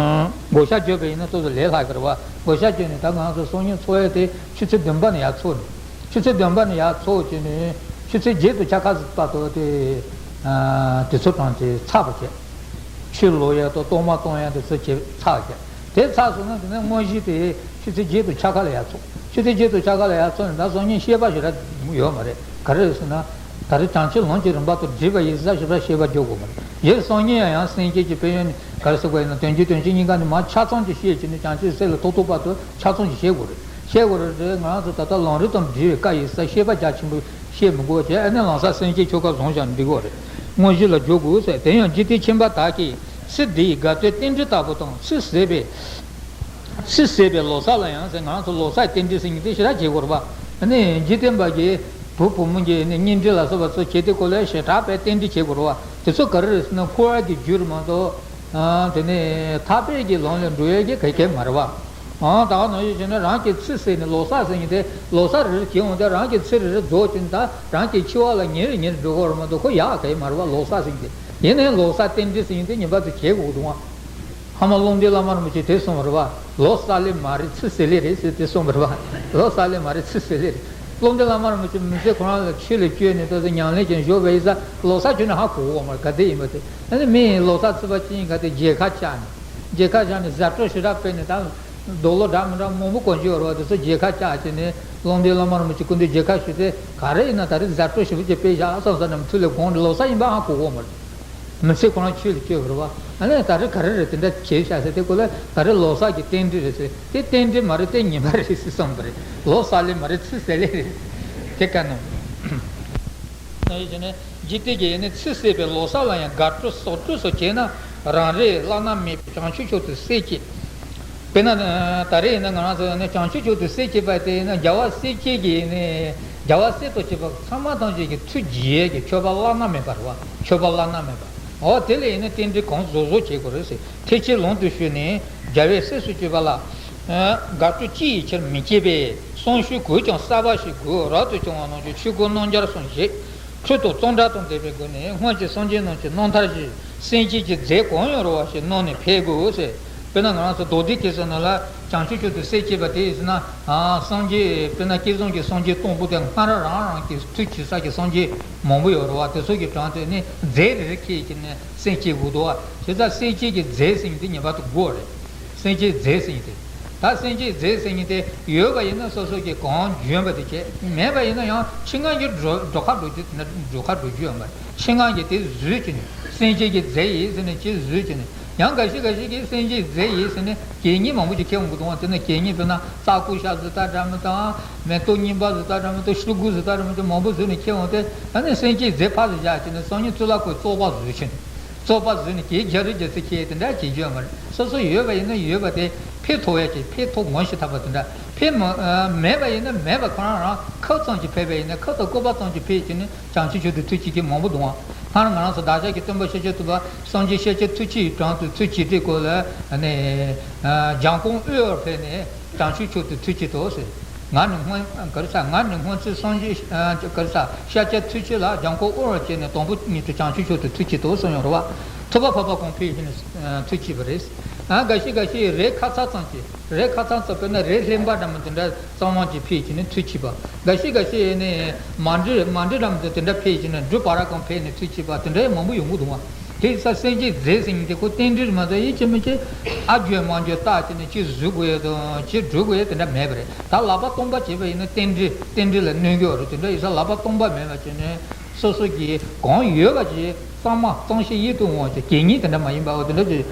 བགོ་བཤའ་བརྒྱབ་པ་ཡིན་ན་ཏོག་ཙམ་ལས་སླ་གི་རེད་བ། བགོ་བཤའ་བརྒྱབ་ནས་ད་ང་ཚོ་སང་ཉིན་འཚོགས་ཡས་དེ་ཆུ་ཚོད་བདུན་པ་ནས་ཡར་འཚོགས་ནས་ཆུ་ཚོད་བདུན་པ་ནས་ཡར་འཚོགས་བྱས་ནས་ཆུ་ཚོད་བརྒྱད་དང་ཕྱེད་ཀ་ཙམ་བར་དུ་དེ་དེ་ཚོ་གྲངས་ཀྱི་ཚར་བ་བྱས། ཆུ་ལོག་ཡ་དང་གཏོར་མ་གཏོང་ཡ་དེ་ཚོ་བྱས་ཚར་བྱས། དེ་ཚར་སོང་ན་དེ་ནས་དངོས་གཞི་དེ་ཆུ་ཚོད་བརྒྱད་དང་ཕྱེད་ཀ་ལ་ཡར་ཚོགས། ཆུ་ཚོད་བརྒྱད་དང་ཕྱེད་ཀ་ལ་ཡར་ཚོགས་ནས་ད་སང་ཉིན་བཤད་པ་ཞེ་དྲག་ཡོད་མ་རེད། ག་རེ་རེད་ཟེར་ན། ད་རེས་བྱང་ཆུབ་ལམ་གྱི་རིམ་པ་དང་སྒྲིབ་པ་ཡི་ཟ་ཞེ་དྲག་བཤད་པ་རྒྱག་དགོས་མ་རེད། ཡེ་སང་ཉིན་ཡང་སེམས་བསྐྱེད་ཀྱི་དཔལ་ཡོན་ག་རེ་ཟེར་དགོས་ཡིན་ན་དོན་བརྒྱུད་དོན་གཅོད་གཉིས་ཀ་ནས་མར་ཆ་ཚང་ཅིག་བཤད་བྱས་ནས་བྱང་ཆུབ་སེམས་ལ་ཐོག་ཐོག་བར་དུ་ཆ་ཚང་ཅིག་བཤད་དགོས་རེད། བཤད་དགོས་རེད་དེ་ང་རང་ཚོ་ད་ལྟ་ལམ་རིམ་དང་འབྲེལ་བའི་བཀའ་ཡི་ཟ་བཤད་པ་རྒྱ་ཆེན་པོ་བཤད་མི་དགོས་བྱས་ཨ་ནི་ལམ་སང་སེམས་བསྐྱེད་ཆོ་ག་བཟུང་བཞག་འགྲིག་གི་རེད། དངོས་གཞི་ལ་འཇུག་དགོས་ཟེར་དེ་ཡང་འཇིག་རྟེན་ཁྱིམ་པ་དག་གིས་ཚེ་འདིའི་དགའ་སྤྲོའི་རྟེན་འབྲེལ་ལྟ་བུ་དང་ཚེ་ཟད་པའི་ཚེ་ཟད་པའི་ལོ་གསར་ལ་ཡང་ཟེར་ང་རང་ཚོ་ལོ་གསར་རྟེན་འབྲེལ་ཟེར་མཁན་དེ་ཞེ་དྲག་བྱེད་དགོས་རེད་པ། ཨ་ནི་འཇིག་རྟེན་པ་གི་བུ་བུ་མོ་གི་ནི་གཉེན་སྒྲིག་ལ་སོགས་པ་ཚོ་བྱེད་དུས་སྐོར་ལ་ཞེ་དྲག་པའི་རྟེན་འབྲེལ་བྱེད་དགོས་རེད་པ། དེ་ཚོ་ག་རེ་རེད་ཟེར་ན་འཁོར་བ་གི་རྒྱུ་རེད་མ་གཏོགས། ཨ་དེ་ནི་ཐར་པའི་གི་ལམ་ལ་འགྲོ་ཡས་ཀྱི་ག་གེ་མ་རེད་པ། ཨང་ད་ག་ནང་བཞིན་བྱས་ན་རང་གི་ཚེ་ཟད་ནས་ལོ་གསར་ཟེར་མཁན་དེ་ལོ་གསར་རེ་རེ་བྱེད་འོང་དུས་རང་གི་ཚེ་རེ་རེ་རྫོགས་བྱས་ནས་ད་རང་གི་འཆི་བ་ལ་ཉེ་རུ་ཉེ་རུ་འགྲོ་གི་ཡོད་རེད་མ་གཏོགས་ཁོ་ཡག་ག་ཡེ་མ་རེད་པ་ལོ་གསར་ཟེར་མཁན་དེ། ཡིན་ནའི་ལོ་གསར་རྟེན་འབྲེལ་ཟེར་མཁན་དེ་ངེས་པར་དུ་བྱེད་དགོས་འདུག་ཨང་། ཧ་མ་ཀློང་རྡོལ་བླ་མ་རིན་པོ་ཆེས་དེ་གསུངས་པ་རེད་པ། ལོ་གསར་ལས་མ་རེད་ཚེ་ཟད་ལས་རེད་ཟེར་དེ་གསུངས་པ་རེད་པ། ལོ་གསར་ལས་མ་རེད་ཚེ་ཟད་ལས་རེད། ཀློང་རྡོལ་བླ་མ་རིན་པོ་ཆེ་མི་ཚེ་ཁོ་རང་ལ་ཆོས་ལ་བཅོལ་ནས་ད་དུང་ཉམས་ལེན་བྱས་བཞུགས་པ་ཡིན་ཙང་ལོ་གསར་ཁྱོན་ནས་ཧ་གོ་གི་ཡོད་མ་རེད་ག་དེ་ཡིན་པ་དེ། ཨ་ནི་མི་ཡིས་ལོ་གསར་ཚེས་པ་གཅིག་ག་དེ་མཇལ་ཁ་བཅར་ནས་མཇལ་ཁ་བཅར་ནས་ཟ་འཕྲོ་ཞེ་དྲག་སྤེལ་ནས་ད་རྡོ་ལོ་འདྲ་མི་འདྲ་མང་པོ་གོན་གྱི་ཡོད་རེད་པ། དེ་ཚོ་མཇལ་ཁ་བཅར་བྱས་ནས་ཀློང་རྡོལ་བླ་མ་རིན་པོ་ཆེ་སྐུ་མདུན་མཇལ་ཁ་ཞུས་ཏེ་ག་རེ་ཡིན་ན་ད་རེས་ཟ་འཕྲོ་ཞེ་པོ་ཅིག་སྤེལ་བཞག་བསམ་བསམ་ནས་ཐུགས་ལ་དགོངས་ནས་ལོ་གསར་ཡིན་པ་ཧ་གོ་གི་ཡོད་མ་རེད། མི་ཚེ་ཁོ་རང་ཆོས་ལ་བཅོལ་བ་རེད་པ། ཨ་ནི་ད་རེས་ག་རེ་རེད་དེ་འདྲ་བྱས་བཞག་ཟེར་དེ་ཁོ་ལ་ད་རེས་ལོ་གསར་གྱི་རྟེན་འབྲེལ་རེད་ཟེར་དེ་རྟེན་འབྲེལ་མ་རེད་དེ་ཉིན་པ་རེད་ཟེར་གསུངས་པ་རེད། ལོ་གསར་ལས་མ་རེད་ཚེ་ཟད་ལས་རེད། དེ་ག་ནང་། ནང་བཞིན་ནི་འཇིག་རྟེན་གྱི་ཡེ་ནས་ཚེ་ཟད་པའི་ལོ་གསར་ལ་ཡང་དགའ་སྤྲོ་བསོག་སྤྲོ་སོགས་བྱས་ན་རང་རེའི་བླ་ན་མེད་པའི་བྱང་ཆུབ་མཆོག་ཏུ་སྲས་བཅས། དཔེར་ན་ད་རེས་ཡིན་ན་ང་རང་ཚོ་ནི་བྱང་ཆུབ་མཆོག་ཏུ་སྲས་བཅས་པ་དེ་ཡིན་ན་རྒྱལ་བ་སྲས་བཅས་ཀྱི་ནི་རྒྱལ་བ་སྲས་དང་བཅས་པ་ཚང་མ་ཐམས་ཅད་ཀྱི་ཐུགས་དགྱེས་ཀྱི་མཆོད་པ་བླ་ན་མེད་པ་རེད་པ། མཆོད་པ་བླ་ན་མེད་པ། འོ་དེ་ལས་ཡིན་ན་རྟེན་འབྲེལ་གང་བཟོ་བཟོ་བྱེད་དགོས་རེད་ཟེར། ཐེག་ཆེན་ལམ་དུ་ཞུགས་ནས་རྒྱལ་བའི་སྲས་སུ་གྱུར་པ་ལ། དགའ་སྤྲོ་ཅི་ཡི་ཕྱིར་མི་སྐྱེ་བས། བསམ་ཤུགས་གུས་ཀྱང་གསར་པ་ཞིག་དགོས་རབ་ཏུ་བྱུང་བ་རྣམས་ཀྱི་ཆོས་སྐུ་རྣམ་རྒྱལ་གསུམ་བཞེས། ཁྲུས་དང་གཙང་སྦྲ་དང་ལྡན་པའི་སྒོ་ནས་སྔོན་གྱི་སངས་རྒྱས་རྣམས་ཀྱི་རྣམ་ཐར་བཞིན་སེམས་བསྐྱེད་ཀྱི་རྫས་གང་ཡང་རུང་བ་ཞིག་གནང་ནས་ཕེབས་དགོས་ཟེར། དཔེར་ན་ང་རང་ཚོ་མདོ་སྡེ་ཁ་སང་ནང་ལ་བྱང་ཆུབ་མཆོག་ཏུ་སྲས་བཅས་པ་དེ་ཡིན་ཟེར་ན། སངས་རྒྱས་དཔེར་ན་བསྐལ་བཟང་གི་སངས་རྒྱས་སྟོང་པོ་དེ་སྔར་རང་རང་གི་མཐུ་བྱེད་ས་ཀྱི་སངས་རྒྱས་མང་པོ་ཡོད་རེད་པ། དེ་ཚོ་གི་གྲངས་དེ་ནི་རྫས་རེ་རེ་ཁྱེར་གྱི་ནས་སེམས་བསྐྱེད་དགོས་འདུག་པ། བྱས་ཙང་སེམས་བསྐྱེད་ཀྱི་རྫས་ཟེར་མཁན་དེ་ངེས་པར་དུ་དགོས་རེད། སེམས་བསྐྱེད་རྫས་ཟེར་མཁན་དེ། ད་སེམས་བསྐྱེད་རྫས་ཟེར་མཁན་དེ་ཡོད་པ་ཡིན་ན་སོ་སོ་གི་གང་འཇོན་པ་དེ་བྱས། མེད་པ་ཡིན་ན་ཡང་ཕྱི་ནང་གི་འགྲོ་འགྲོ་ཁ་འགྲོ་རྒྱུ་དེ་འདྲ་འགྲོ་ཁ་འགྲོ་རྒྱུ་ཡོད་མ་རེད། ཕྱི་ནང་གི་དེ་བཟོས་བྱས་ནས་སེམས་བསྐྱེད་ཀྱི་རྫས་ཡིན་ཟེར་ནས་ཅིག་བཟོས་བྱས་ནས། ཡང་འགའ་ཞིག་འགའ་ཞིག་གིས་སེམས་བསྐྱེད་རྫས་ཡིན་ཟེར་ནས་གད་སྙིགས་མང་པོ་ཅིག་ཁྱེར་འོང་གི་འདུག་པ། དེ་ནས་གད་སྙིགས་དཔེར་ན་རྩྭ་ཀུ་ཤ་བཟོ་ལྟ་འདྲ་མི་དང་། མེ་ཏོག་རྙིང་པ་བཟོ་ལྟ་འདྲ་མི་དང་ཤོག་གུ་བཟོ་ལྟ་འདྲ་མི་དང་མང་པོ་བཟོས་ནས་ཁྱེར་འོང་སྟེ། ཨ་ནི་སེམས་བསྐྱེད་རྫས་ཕར་ལ་བཞག་བྱས་ནས་སང་ཉིན་གཙུག་ལག་ཁང་བཙོག་པ་བཟོས་བྱས་ནས། བཙོག་པ་བཟོས་ནས་གད་རྒྱག་རེས་རྒྱག་ཚེ་ཁྱེར་དེ་འདྲ་བྱེད་རྒྱུ་ཡོད་མ་རེད། སོ་སོ་ཡོད་པ་ཡིན་ན་ཡོད་པ་དེ་ཕན་ཐོགས་ཡ་ཅིག་ཕན་ཐོགས་ངོ་ཤེས་ཐུབ་པ་དེ་འདྲ། ཕན་མ་མེད་པ་ཡིན་ན་མེད་པ་ཁོ་རང་རང་ཁབ་ཙམ་ཅིག་ཕེབས་པ་ཡིན་ན་ཁབ་དང་སྐུད་པ་ཙམ་ཅིག་ཕེབས་བྱས་ནས། བྱང་ཆུབ་མཆོག་ཏུ་ཐུགས་བསྐྱེད་མཁན་མང་པོ་འདུག་ཨང་། སྔར་ང་རང་ཚོ་བདག་ཅག་གི་སྟོན་པ་ཤཱཀྱ་ཐུབ་པ་སངས་རྒྱས་ཤཱཀྱ་ཐུབ་ཆེན་ཡི་དྲུང་དུ་ཐུགས་བསྐྱེད་དེ་སྐོར་ལ་ནས་ལྗང་ཁུང་དབུལ་བར་ཕེབས་ནས་བྱང་ཆུབ་མཆོག་ཏུ་ཐུགས་བསྐྱེད་དོ་ཟེར། ང་ནི་སྔོན་ག་རེ་ཟ་ང་ནི་སྔོན་ཚེ་སངས་རྒྱས་ག་རེ་ཟ་ཤཱཀྱ་ཐུབ་ཆེན་ལ་ལྗང་ཁུང་དབུལ་བར་བྱས་ནས་དང་པོ་ཉིད་དུ་བྱང་ཆུབ་མཆོག་ཏུ་ཐུགས་བསྐྱེད་དོ་གསུངས་ཡོད་རེད་བ། ཐུབ་པ་འཕགས་པ་གང་ཕེབས་ནས་ཐུགས་བསྐྱེད་པ་རེད། འགའ་ཞིག་འགའ་ཞིག་རས་ཁ་ཚ་ཙམ་གྱིས། རས་ཁ་ཚ་ཙམ་དཔེར་ན་རས་ལྷན་པ་འདྲ་མི་དེ་འདྲ་གཙང་མ་ཅིག་ཕེབས་བྱས་ནས་ཐུགས་བསྐྱེད་པ། འགའ་ཞིག་འགའ་ཞིག་ནས་མ་འབྲི་མ་འབྲི་འདྲ་མི་དེ་དེ་འདྲ་ཕེབས་བྱས་ནས་འབྲུ་བར་གང་ཕེབས་ནས་ཐུགས་བསྐྱེད་པ་དེ་འདྲ་ཡང་མང་པོ་ཡོང་གི་འདུག་བ། དེ་ཡིན་ཙང་སེམས་བསྐྱེད་རྫས་ཟེར་མཁན་དེ་ཁོ་རྟེན་འབྲེལ་མ་གཏོགས་ཡིན་གཅིག་མིན་གཅིག་ཨ་འཇོན་མ་འཇོན་བརྟག་བྱས་ནས་ཅིག་བཟོ་དགོས་ཡ་དང་ཅིག་སྒྲུབ་དགོས་ཡ་དེ་འདྲ་མེད་པ་རེད། ད་ལག་པ་སྟོང་པ་བྱས་པ་ཡིན་ན་རྟེན་འབྲེལ་རྟེན་འབྲེལ་ལ་གནོད་ཀྱི་ཡོད་རེད། དེ་འདྲ་ཡིན་ཙང་ལག་པ་སྟོང་པ་མེད་པ་བྱས་ནས། སོ་སོ་གི་གང་ཡོད་པ་ཅིག་གཙང་མ་གཙང་ཞིང་ཡིད་དུ་འོང་བ་ཅིག་གད་སྙིགས་དེ་འདྲ་མ་ཡིན་པ། འོ་དེ་འདྲ་ཅིག་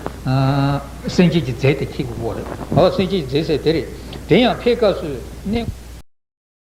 སེམས་ཅན་གྱི་རྫས་དེ་འཁྱེར་དགོས་རེད། འོ་སེམས་ཅན་གྱི་རྫས་ཟེར་དེ་རེད། དེ་ཡང་ཕའི་སྐབས་སུ་གནས།